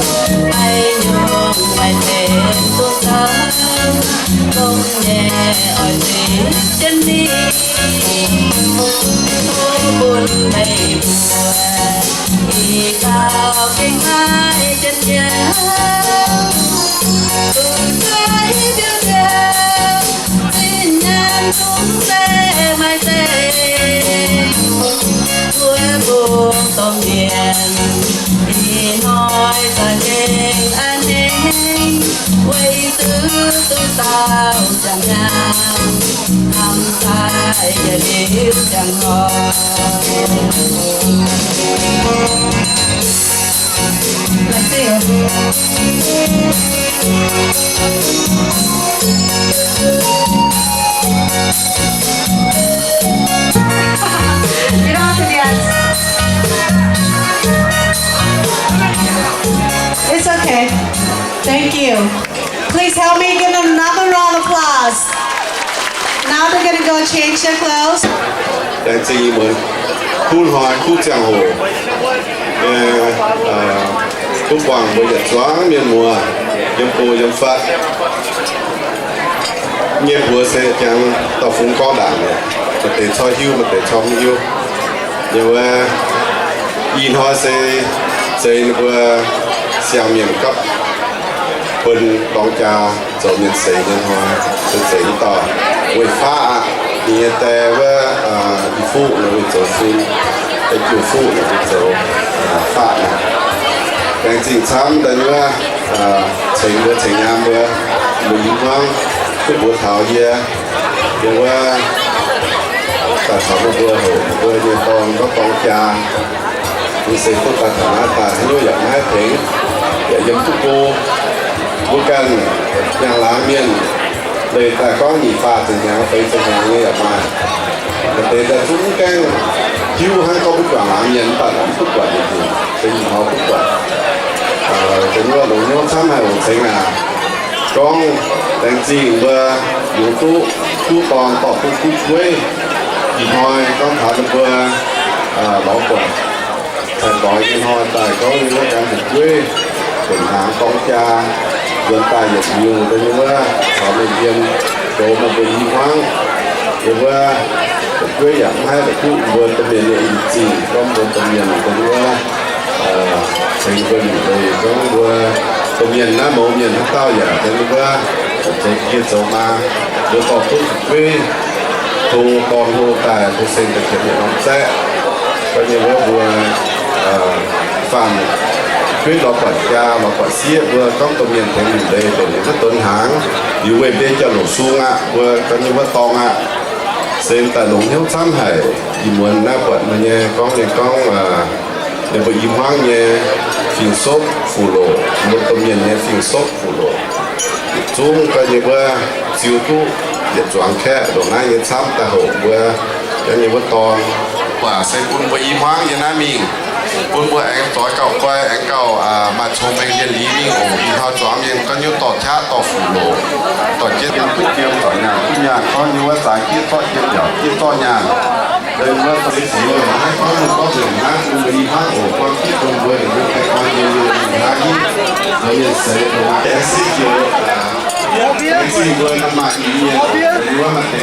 haaix nyungc maaih benx dongh zaux, longx nyei oix zipv jienv mingh. Tov bun meih mbuo ih dauh gengh maaih janx-nyauv, fu'jueiv mbiouh mbiouh, zinh nyaanh zungv se maaih deix. Mbuo bung domh mienh ih hnoi za'gengh a'hneiv, weic zuqc duqv dauh siang-nyaanh, hnamv daaih yietc liuz siang-gorngv. You don't have to dance. It's okay. Thank you. Please help me give them another round of applause. Now they're gonna go change their clothes. Laengz zingh ih muonz kuv hnoi kuv ziangh hoc nyei, kuv buangh mbuo yietc zuangx mienh muoz yiem go yiem fatv. Nyei mbuox se jangx dauh fungx gorngv ndaangc, maaih deix corc hiuv, maaih deix corc mv hiuv. Yie wuov, ih hnoi se zeiz ninh mbuo siang-mienh gapv bun dorng jaa zoux mienh seix nyei hnoi, se zeiz wuov dauh Weih Faqv aqv. Ninh nyei die wuov, Ih Fuqv ninh mbuo zoux fun, Jiu Fuqv ninh mbuo zoux faqv. Laengz zingh camv daaih nyei wuov, ceng mbuo ceng nyaam mbuo, mbuo i hmuangv duqv mbuox taux yie, yie wuov daaih taux mbuo hoc mbuo nyei dorn gorngv dorng jaa. Mbuo se duqv daaih taux naaiv daaih haaix nyungc yaac maiv tengx, yaac yiem duqv go. Mbuo ganh nyaanh laangz mienh leih daaih gorngv nyic faah ziepc hnyangx feix ziepc hnyangx nyei yaac maaih. Maaih deix daaih zungv gaengh hiuv hnangv gorngv mbuo juangc laangz mienh mv baac mv duqv buatc ninh, se ih hnoi duqv buatc. Dongh wuov longc hnyouv camv haic oc ceng aac. Gorngv laengz zingh mbuo yungz duqv kuv dorn dorh duqv kuv gueiv. Ih hnoi gorngv taux ninh mbuo lorz buatc cai-doix nyei hnoi daaih gorngv yie wuov gan fu'jueiv buonc hnaangx dorng jaa nzuonx daaih yietc liuz daaih yie wuov caux mienh yiem goux meih mbuo i hmuangv. Yie wuov fu'jueiv yaac mv haih la'kuqv mbuo domh mienh nyei in-zingh gorngv mbuo domh mienh daaih yie wuov ceng mbuo liuc leiz gorngv mbuo domh mienh naaiv mouz mienh haaix dauh yaac daaih yie wuov zeix yie zoux maa, mbuo dorh duqv fu'jueiv hlo dorn hlo daaih, mbuo seng daaih qiemx yietc norm zaeqv. Gorngv nyei wuov mbuo faanh fu'jueiv lorz buatc jaa lorz buatc sieqv, mbuo gorngv domh mienh tengx liuc leiz mbenc liuz maiv donx hnaangx, liuz weih mbienv jauv-louc sung aqv, mbuo gorngv nyei wuov dorng aqv. Se daaih longx hnyouv camv haic. Ih muonz naaiv buatc meih nyei gorngv nyei gorngv, ninh mbuo i hmuangv nyei fing-sopv fuqv-loc, mbuo domh mienh nyei fing-sopv fuqv-loc, yietc zungv gorngv nyei wuov ziux duqv yietc zuangx kaeqv ndongc naaiv nyei camv daaih hoc mbuo gorngv nyei wuov dorng. Waac se bun mbuo i hmuangv nyei naaiv mingh, bun mbuo aengx zoix gauh guai, aengx gauh maaih cong-mengh yienh liz mingh oc. Ih hnoi zuangx mienh gorngv nyei wuov dorh qaqv dorh fuqv-loc, dorh jienv yiem duqv jiem, dorh nyaanh duqv nyaanh, gorngv nyei wuov zaaix jieqv zorqv jiem, yaac jieqv zorqv nyaanh. Deix wuov se ziux naaiv gorngv nyei gorngv nzengc naaiv bun mbuo i hmuangv oc. Buang jienv bun mbuo yietc liuz baengh orn nyei liuz hnangv hingv zoux mienh seix dongh naaiv aengx se ziux aengx se mbuo ganh maaih i mienh wuov maaih deix i yie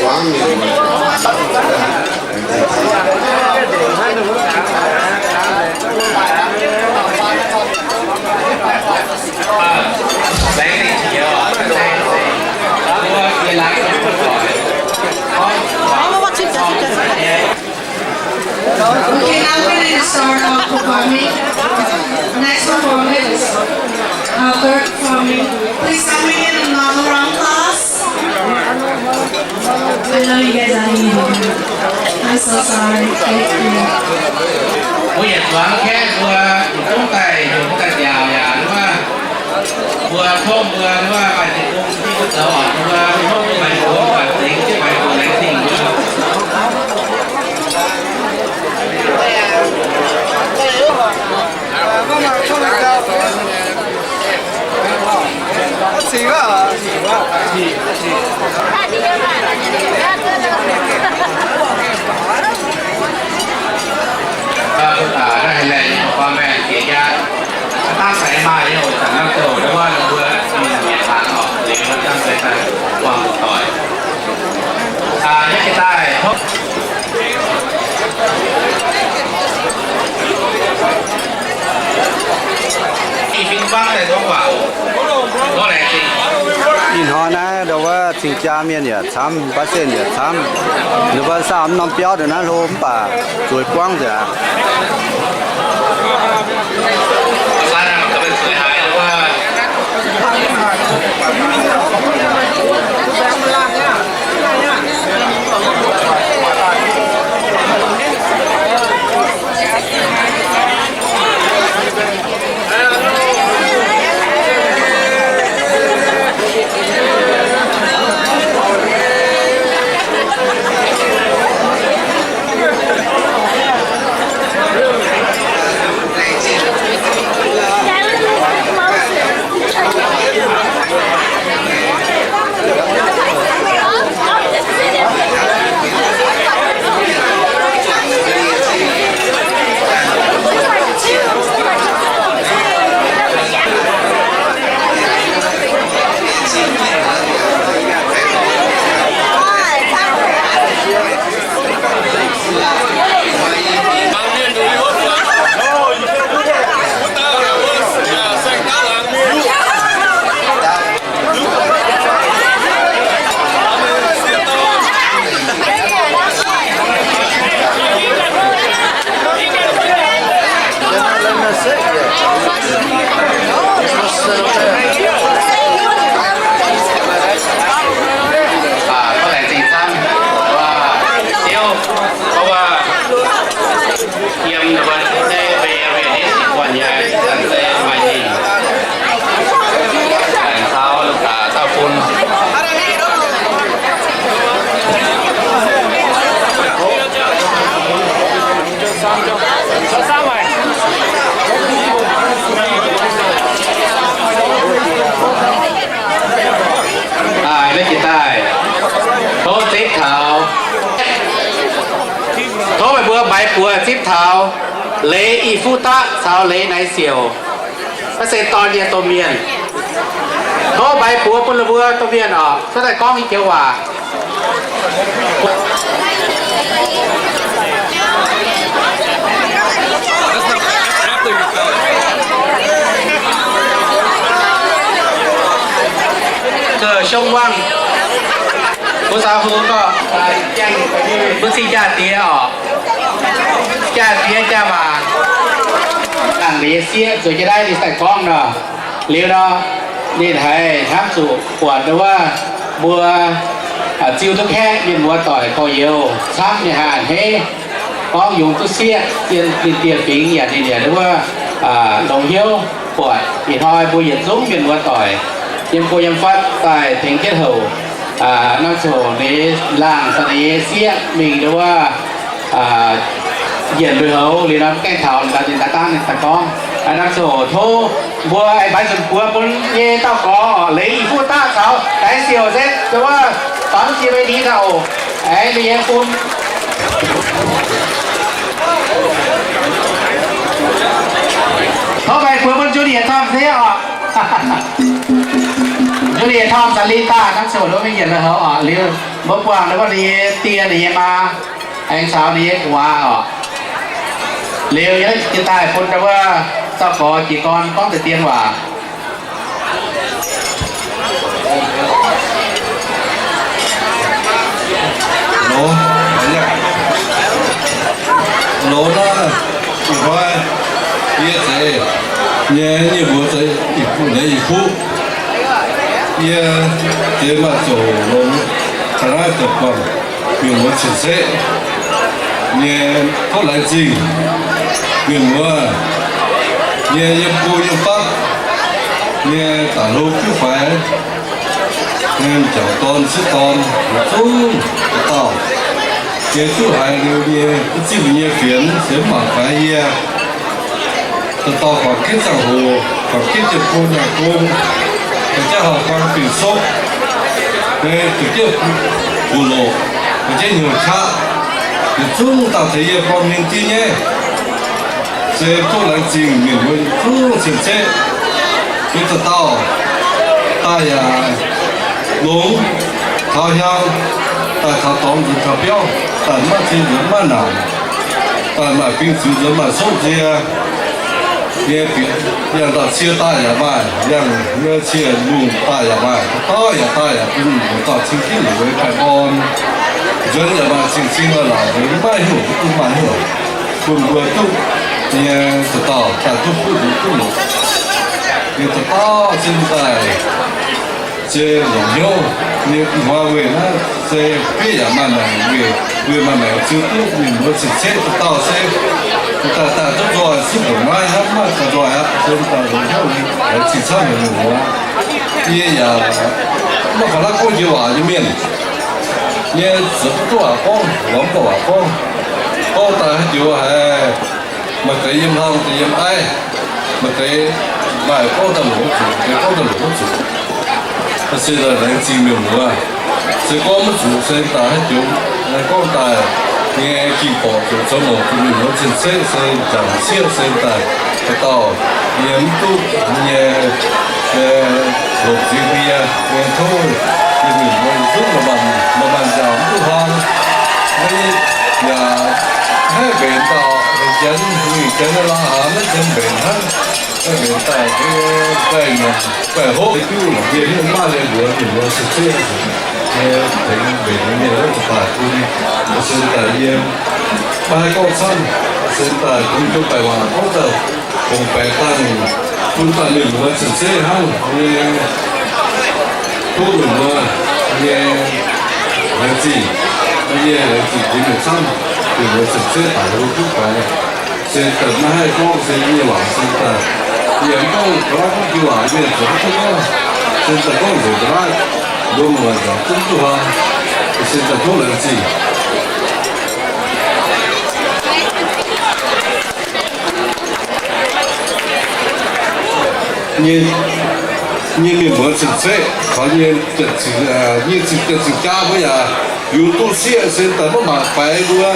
guangc laaix zuangx mienh Okay, now we're gonna start our performing. Next performance, uh, third performing. Please help me get another round, class. I know you guys are here. I'm so sorry. Thank you. Mbuo yietc zuangx kaeqv mbuo yietc zungv daaih heuc mbuo daaih nziaauc yaac wuov, mbuo tov mbuo wuov maaih deix gong jienv mbuo zoux oc, mbuo tov mbuo maaih gong maaih zengx jienv maaih gong laengz zingh mbuo. Naaiv haaix laengz, mienh jaax, daav saix maaih nyei oc, zanc naaiv zoux wuov mbuo mienh hnaangx oc, liuz daav saix daaih buangh doic. Aa, yie daaih hopv. Ih hnoi naaiv ndau wuov cing-jaa mienh yaac camv, baav sienh yaac camv. Ninh mbuo saah mv norm biauv ndongc naaiv hlo mv baac zueiz buangv nzengc aqv. Leiz Ih Fuqv Daqv caux Leiz Naaiv Siouc, naaiv se dorn nyei domh mienh. Tov mbaix buoz bun ninh mbuo domh mienh oc, cuotv daaih gorngv i joux waac. Ga'shong Wangh, mbuo caux hu gorngv, mbuo cing jaa-diex oc. Jaa-diex jaa-waac, dangh liuz sieqv zueiz jienv naaiv ninh daaih gorngv nor. Liuz nor, ninh haiz hnamv zuqc buatc wuov mbuo ziu duqv kaeqv mienh muoz doic gorx-youz camv nyei haaix a'hneiv, gorngv yungz duqv sieqv, zien ninh dieh fingx yaac ninh yaac wuov longx hnyouv buatc ih hnoi mbuo yietc zungv mienh muoz doic yiem go yiem fatv daaih tengx jienv houc. Naaiv coc ninh laangh daaih nyei sieqv mingh wuov njienc lui-houx liuz nor, mv gaengh taux ninh daaih dangv ninh daaih gorngv. Naaiv coc tov mbuo aengx mbaix nzunc buoz bun nyei dauh gorx, Leiz Ih Fuqv Daqv caux Naaiv Siouc se wuov dorn jiex mei ni daaih oc. Aengx ninh nyei bun Tov mbaix buoz bun Juliet Tom se oc. Juliet Tom caux Lita naaiv coc ninh mbuo mingh njienc lui-houx oc. Liuz mbuo buangh ninh mbuo nyei die, ninh nyei maa, aengx caux ninh nyei gu'nguaaz oc. Liuz yie daaih bun wuov dauh gorx jiez gorn gorngv deix dien waac. Loz, loz naaiv, ih hnoi yie zeiz nyei, yie mbuox zeiz Ih Fuqv, Leiz Ih Fuqv. Yie zeiz maaih zoux longx taux naaiv deic-bung, mienh muoz cien-ceqv nyei, tov laengz zingh mienh muoz nyei yiem go yiem fatv nyei daaih hlo jienv faix nyei m'jangc dorn sieqv dorn, zungv dauh dauh nyei duqv haiz liuz nyei, duqv zipv liuz nyei fienx se mv mangc faix yie. Dauh dauh guangc jienv ziangh hoc, guangc jienv jiem-gong nyaanh gong, guangc jienv hauv-guang fing-sopv, guangc jienv buoz-loc, guangc jienv hnyouv qaqv, yietc zungv dauh tengx yie gorngv mingh dieh nyei. Se tov laengz zingh mienh muoz yietc zungv cien-ceqv. Yie dauh dauh daaih yaac longx taux hiaang, daaih taux dorngx nzuonx taux biauv, daaih maiv cie nzuonx maiv naanc, daaih maaih fing ziux nzuonx maaih sopv nzie. Nyei bieqc yangh dauh cie daaih yaac maaih, yangh nyei cie lungh daaih yaac maaih, dauh yaac daaih yaac bun mbuo dauh cing jienv liuz paaiv orn. Nzuonx yaac maaih cing-cing laaix nzuonx maiv hnyouv duqv maaih hnyouv, bun mbuo duqv nyei dauh dauh daaih duqv buv nzuonx duqv longx. Nyei dauh dauh cin daaih se longc hnyouv nyei ih hnoi weic naaiv se bieiv yaac maaih maengc weic, weic maaih maengc ziux duqv mienh muoz cien-ceqv dauh dauh se daaih daaih duqv nzoih zipv ndongc naaiv hnangv, maiv gauh nzoih aqv. Se daaih longc hnyouv nyei, laengz zingh camv haic mienh muoz. Yie yaac maiv faaux naaiv gorngv njoux waac nyei mienh, yie ziouc mv duqv waac gorngv, lorz mv duqv waac gorngv. Gorngv daaih haaix joux haiz maaih deix yiem hlang, deix yiem aiv, maaih deix maaih gorngv daaih longc mv zuqc, deix gorngv daaih longc mv zuqc. Se laengz zingh mienh muoz, se gorngv mv zuqc se daaih haaix joux, gorngv daaih nyei ging-borqc zuqc zoux longc bun mienh muoz cien-ceqv se jangc sieqv se daaih haaix dauh nyei mv duqv nyei longc zingx ndie nyei tov mienh muoz zungv maaih maanh nziaauc mv duqv hlang. Yaac haih mbenc dauh heuc Janx, mingh Janx nyei la'hnaangx maiv Janx mbenc hnangv. Mbenc daaih, daaih nyanc, daaih hopv, duqv longc yie hiuv maaih leiz mbuox mienh muoz cien-ceqv nyei tengx mbenc nyei mienh wuov baac bun se daaih yie maiv haih gorngv camv, se daaih bun jiu baeqc waac gorngv daaih bongx baeqc daaih bun daaih mienh muoz cien-ceqv hnangv nyei. Tov mienh muoz nyei laengz zingh, yie laengz zingh jiex mienh camv, mienh muoz cien-ceqv daaih hlo duqv faix. Se daaih maiv haih gorngv se nyei waac se daaih, yie mv gorngv ga'naaiv gorngv jiu waac mienh zoux mv duqv gorngv, se daaih gorngv nzengc ga'naaiv, mbuo muoz nzangc zungv duqv hlang, se daaih tov laengz zingh. Nyei, nyei mienh muoz cien-ceqv, caux nyei, nyei zingh, nyei zingh, zingh jaa mbuo yaac yungz duqv sieqv se daaih maiv mangc faix mbuo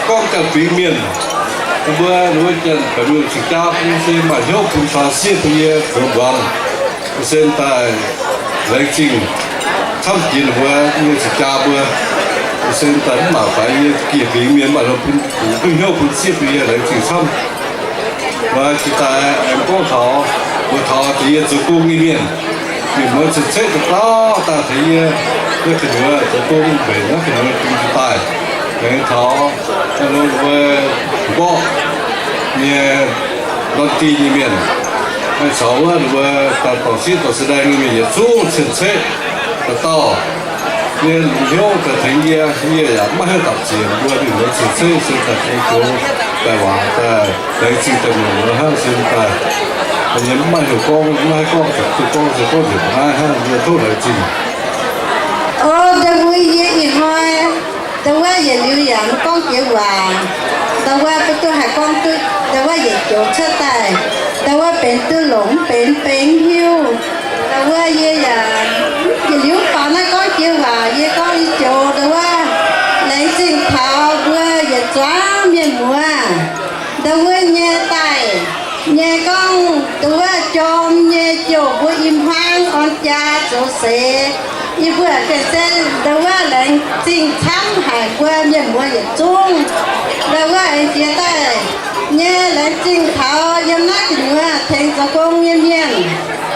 gorngv ganh fingx mienh. Mbuo, mbuo janx-baeqc mienh cingx jaa bun se maaih hnyouv bun caux sieqv bun yie zoux mbuangz. Mbuo se daaih laengz zingh camv jiex ninh mbuo nyei cingx jaa mbuo. Mbuo se daaih mv baac faix yie gieh fingx mienh maaih hnyouv bun, bun duqv hnyouv bun sieqv bun yie laengz zingh camv. Mbuo jiex daaih aengx gorngv taux, mbuo taux jiex yie zoux gong nyei mienh, mienh muoz cien-ceqv daaih dauh dauh tengx yie, yie gu'nyuoz zoux gong mbenc naaiv gu'nyuoz jiex daaih. Aengx taux mbuo mborqv nyei lon dinh nyei mienh, aengx caux wuov mbuo daaih dorh sieqv dorh sa'ndaeng nyei mienh yietc zungv cien-ceqv daaih dauh nyei lungh hnyouv daaih tengx yie, yie yaac maiv haih dapc ziec mbuo mienh muoz cien-ceqv se daaih tengx goux daaih waac daaih laengz zingh daaih mienh muoz hnangv se daaih. Nyei maiv heuc gorngv, maiv haih gorngv, zuqc gorngv se gorngv njiec naaiv hnangv, yie tov laengz zingh. O, ndau wuov yie ih hnoi, ndau wuov yietc liuz yaac mv gorngv jiex waac. Ndau wuov mbuo duqv haih gorngv duqv, ndau wuov yietc joux cuotv daaih, ndau wuov benx duqv longc mv benx benx hiuv. Ndau wuov yie yaac yietc liuz mv baac naaiv gorngv jiex waac yie gorngv i joux ndau wuov laengz zingh taux mbuo yietc zuangx mienh muoz. Ndau wuov nyei daaih nyei gorngv ndau wuov jorm nyei jouh mbuo i hmuangv orn jaa zoux seix. Yie mbuo gengh se ndau wuov laengz zingh camv haic mbuo mienh muoz yietc zungv. Ndau wuov aengx jiex daaih nyei laengz zingh taux yiem naaiv gu'nyuoz tengx zoux gong nyei mienh.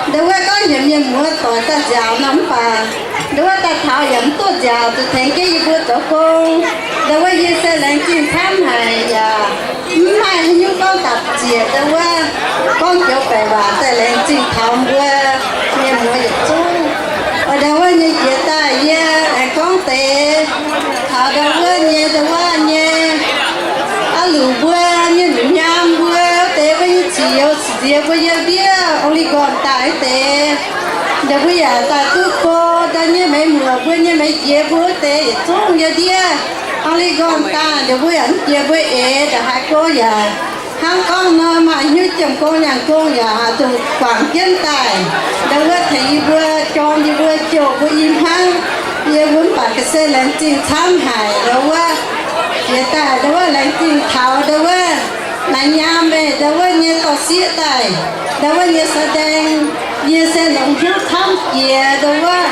Ndau wuov gorngv heuc mienh muoz doic daaih nziaauc nor mv baac ndau wuov daaih taux yaac mv duqv nziaauc, zuqc tengx jienv yie mbuo zoux gong. Ndau wuov yie se laengz zingh camv haic yaac mv maaih haaix nyungc gorngv dapc ziec. Ndau wuov gorngv joux baeqc waac daaih laengz zingh taux mbuo mienh muoz yietc zungv. Ndau wuov nyei jiex daaih yie aengx gorngv deix taux ndau wuov nyei, ndau wuov nyei aav luc mbuo nyei lungh nyaam mbuo wuov deix mbuo nyei ziqc youz ziqc nziex mbuo yiem ndiev Oregon daaih wuov deix. Ndau mbuo yaac daaih duqv go ndau nyei meix muoc mbuo nyei meix nziex mbuo wuov deix yietc zungv yiem ndiev Oregon daaih. Ndau mbuo yaac mv jiex mbuo eix ndongc haaix go yaac hnangv gorngv nor maaih hnyouv jiem gong nyaanh gong yaac haih zuqc guangc jienv daaih. Ndau wuov tengx yie mbuo jorm yie mbuo jouh mbuo i hmuangv. Yie mbuo mv baac ga'sie laengz zingh camv haic ndau wuov. Jiex daaih ndau wuov laengz zingh taux ndau wuov naaiv nyaam meih ndau wuov nyei dorh sieqv daaih, ndau wuov nyei sa'ndaeng. Yie se longc hnyouv camv jiex ndau wuov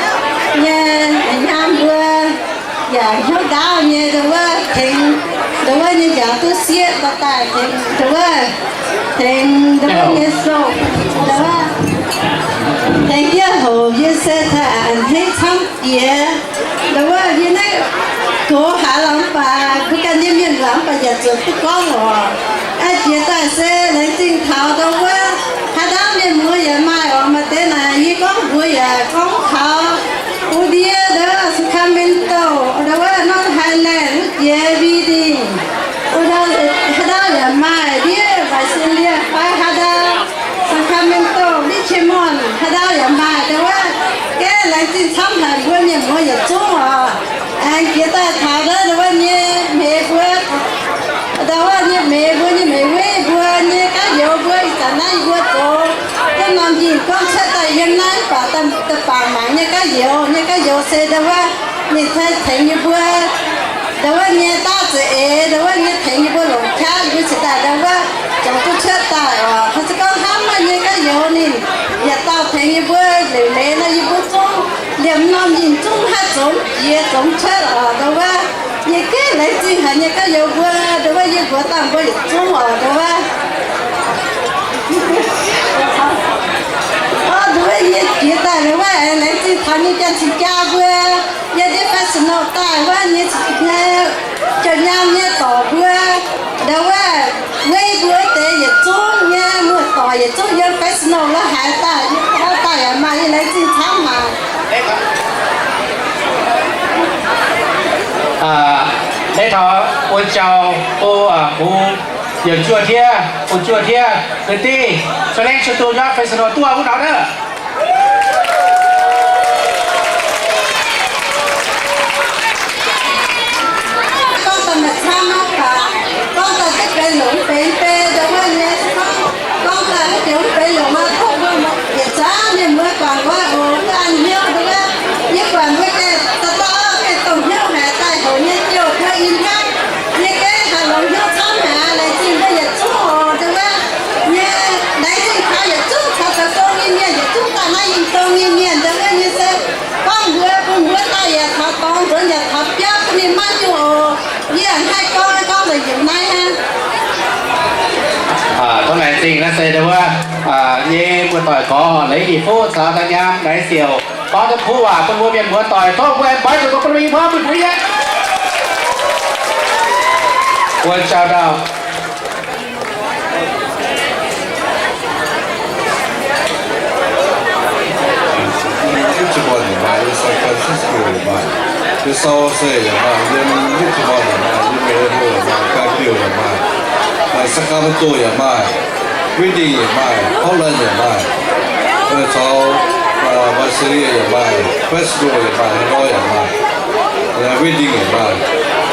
nyei naaiv nyaam mbuo yaac hnyouv ndaauv nyei ndau wuov tengx ndau wuov nyei njaaux duqv sieqv daaih tengx ndau wuov, tengx ndau wuov nyei sou, ndau wuov tengx yie hoc yie se taaih a'hneiv camv jiex. Ndau wuov yie naaiv gox haaix lorqc mv baac mbuo ganh nyei mienh lorqc mv baac yaac zuotc duqv gorngv oc. Aa, jiex daaih se laengz zingh taux ndau wuov haaix dauh mienh muoz yaac maaih oc. Maaih deix naaic yie gorngv mbuox yaac gorngv taux wuov ndiev ndau wuov Sacramento, ndau wuov North Highland wuov jiex Redding, wuov haaix dauh yaac maaih ndiev Visalia fai haaix dauh Sacramento, Richmond haaix dauh yaac maaih ndau wuov. Gaeqv laengz zingh camv haic mbuo mienh muoz yietc zungv oc. Aengx jiex daaih taux ndau wuov nyei meix mbuo, ndau wuov nyei meix mbuo nyei meix weiv mbuo nyei gaav youz mbuo ih zanc naaiv yie mbuo zoux duqv norm njinh gorngv cuotv daaih yiem naaiv baac daaih bangc mangc nyei gaav youz, nyei gaav youz se ndau wuov ninh tengx yie mbuo, ndau wuov nyei daav za'eix, ndau wuov nyei tengx yie mbuo longc qaqv yie mbuo cingx daaih ndau wuov zoux duqv cuotv daaih oc. Haaix zanc gorngv hnamv maaih nyei gaav youz ninh yietc dauh tengx yie mbuo liuc leiz nor yie mbuo zungv liemh norm njinh zungv haih zoux jiex zoux cuotv oc. Ndau wuov yie gaeqv laengz zingh haic nyei gaav youz mbuo, ndau wuov yie mbuox dangh mbuo yietc zungv oc. Ndau wuov, ndau wuov yie jiex daaih ndau wuov aengx laengz zingh taux nyei janx-cing jaa mbuo, yie ndiev Fresno daaih wuov nyei, nyei jauv nyaam nyei dorc mbuo, ndau wuov weiv mbuo deix yietc zungv nyei muoz-doic yietc zungv yiem Fresno lo haaix daaih, daaih yaac maaih, yie laengz zingh camv haic. Aa, naaiv taux buo jauv, buo, aa, bungx yiemc juoh tiev, bungx juoh tiev, ga'diev, caux laengz caux duqv nyorqv Fresno duqv wuov nor naaiv. Gorngv daaih maaih camv maiv baac, gorngv daaih zungv benx longc benx beiv ndau wuov nyei, gorngv daaih haaix joux benx longc nor, tov mbuo yietc zungv mienh muoz guangc wuov oc, duqv an hnyouv ndau wuov. Yie guangc mbuo gaengh daaih dauh gaengh dongh hnyouv haic daaih hoc nyei jouh mbuo i hmuangv. Yie gaengh haih longx hnyouv camv haic, laengz zingh mbuo yietc Doic gorx Leiz Yietc Fuqv caux da'nyaam Leiz Siouc gorngv duqv kuv waac bun mbuo mienh muoz doic. Tov mbuo aengx buatc zuqc mbuo bun mbuo i hmuangv bun mbuo yie. Wuov jauv-ndau. Richmond yaac maaih, San Francisco yaac maaih, San Jose yaac maaih, yiem Richmond yaac maaih, yiem Minneapolis yaac maaih, Fairfield yaac maaih, Sacramento yaac maaih, Redding yaac maaih, Portland yaac maaih, caux Visalia yaac maaih, Fresno yaac maaih, Illinois yaac maaih, Redding yaac maaih,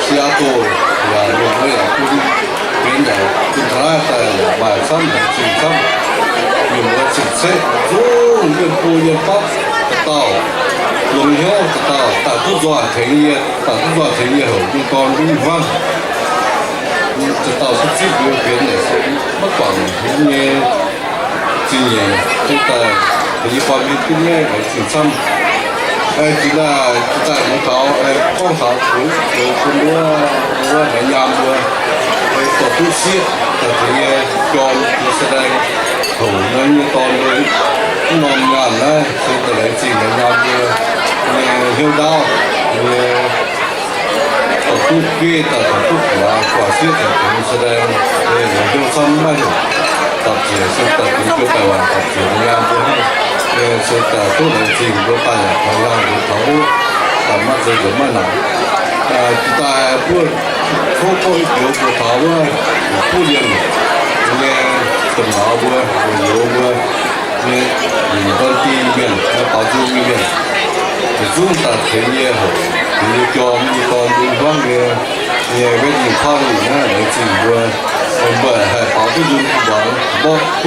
Seattle yaac, mienh muoz yaac bun, benx yaac bun taux naaiv daaih yaac maaih camv, laengz zingh camv. Mienh muoz cing-ceqv zungv yiem buo yiem bapv dauh dauh, longx hnyouv dauh dauh, daaih duqv nzoih tengx yie, daaih duqv nzoih tengx yie houc nyei dorn mbuo i hmuangv. Dauh dauh duqv zipv mbuo benx naaic se maiv guangc hnyouv nyei zingh nyeic, se daaih tengx yie buatc mingh duqv nyaiv laengz zingh camv. Jiex daaih, jiex daaih muoz-doic, gorngv taux zoux bun wuov, wuov naaiv nyaam mbuo, dorh duqv sieqv daaih tengx yie jorm yie se daaih houc naaiv nyei dorn mbuo mv norm nyaanh naaiv, se daaih laengz zingh naaiv nyaam mbuo nyei hnyouv ndaauv, nyei dorh duqv bieiv daaih dorh duqv guaax, guaax sieqv daaih tengx se daaih, nyei hnyouv camv maiv heuc dapc ziec, se daaih tengx jiu baengc waac dapc ziec naaiv nyaam mbuo hnangv. Nyei se daaih tov laengz zingh mbuo daaih yaac taux nyaam mbuo taux wuov, daaih maiv zeiz nzunc maiv naaic. Jiex daaih buov tov gorngv i joux mbuo taux wuov, buov lienh nyei domh nauz mbuo, youz mbuo, nyei, ninh ndorn ding mienh, nyei baaux nzung nyei mienh, yietc zungv daaih tengx yie houc, tengx yie jorm yie dorn mbuo hmuangv nyei, nyei wedding party naaiv laengz zingh mbuo, mbuo haih baaux duqv nzung bun muangx, mborqv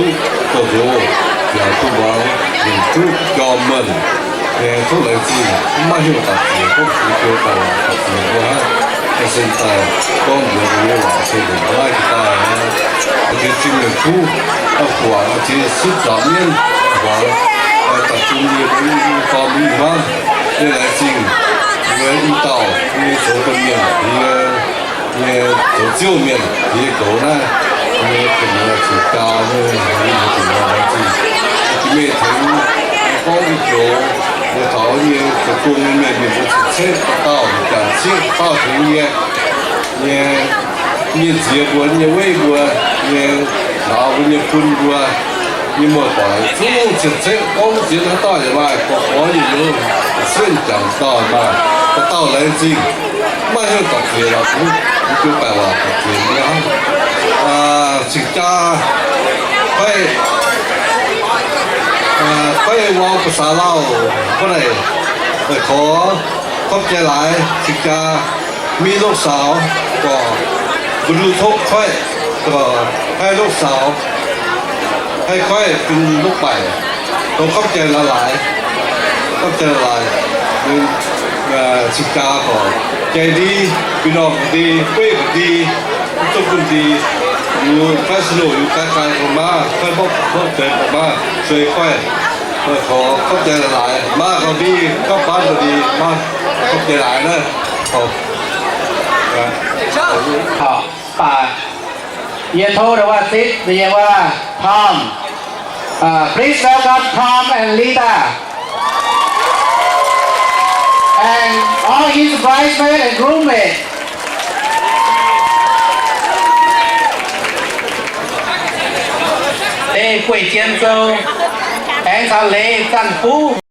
duqv zoux nzox, yaac bun muangx, ninh duqv jorm mienh. Nyei tov laengz zingh, maiv heuc dapc ziec, gorngv fungx jiu daaih dapc ziec mbuo hnangv. Sin daaih gorngv mbuox mbuo nyei waac se nzengc maiv jiex daaih, jiex zinh mienh kuv, guangc jiex sipv nzaaux mienv, guangc daaih bun yie mbuo i dorn mbuo i hmuangv. Nyei laengz zingh mbuo i dauh nyei zoux domh mienh, yie nyei zoux ziouv mienh, yie goux naaiv nyei gu'nyuoz cingx jaa nyei, yie nyei gu'nyuoz laengz zingh. Jiex mingh tengx gorngv i joux, nyei taux nyei zoux gong nyei mienh, mienh mbuo cing-ceqv dauh, janx-ceqv dauh tengx yie nyei, nyei nziex mbuo, nyei weiv mbuo, nyei lauz mbuo, nyei bun mbuo, nyei muoz-doic zungv cing-ceqv gorngv ziex dauh yaac maaih, gorx-gorx youz-youz, sieqv jangc dauh maaih, dauh dauh laengz zingh. Maiv heuc dapc ziec lorqc, mv, mv jiu baengc waac dapc ziec nyei hnangv. Cing jaa, fai, fai wuov ba'saax Lauh, fai naaic, daaih korv, korv jai laaix cing jaa, mingh lopv saaux, gorqv, mbu'ndongx tov koiv, gorqv, haih lopv saaux, haih koiv bun lopv baaic, dongh korv jai laaix laaix, korv jai laaix laaix, cing jaa gorqv, jai ndie, bun norm ga'ndie, gueiv ga'ndie, mv duqv bun ndie, yungz Fresno, yungz Kai Kai gorqv maah, Fai Mborqv, Mborqv Deix gorqv maah, sueih koiv, korv, korv jai laaix laaix, maah ga'ndie, gapv baanv ga'ndie, maah, korv jai laaix naaiv. Baac yie tov dongh wuov zipv nyei wuov Tom. Please welcome Tom and Lita and all his bridesmaid and groomsmaid. Deix gueiv jien zou, aengx caux leiz zanc fuqv.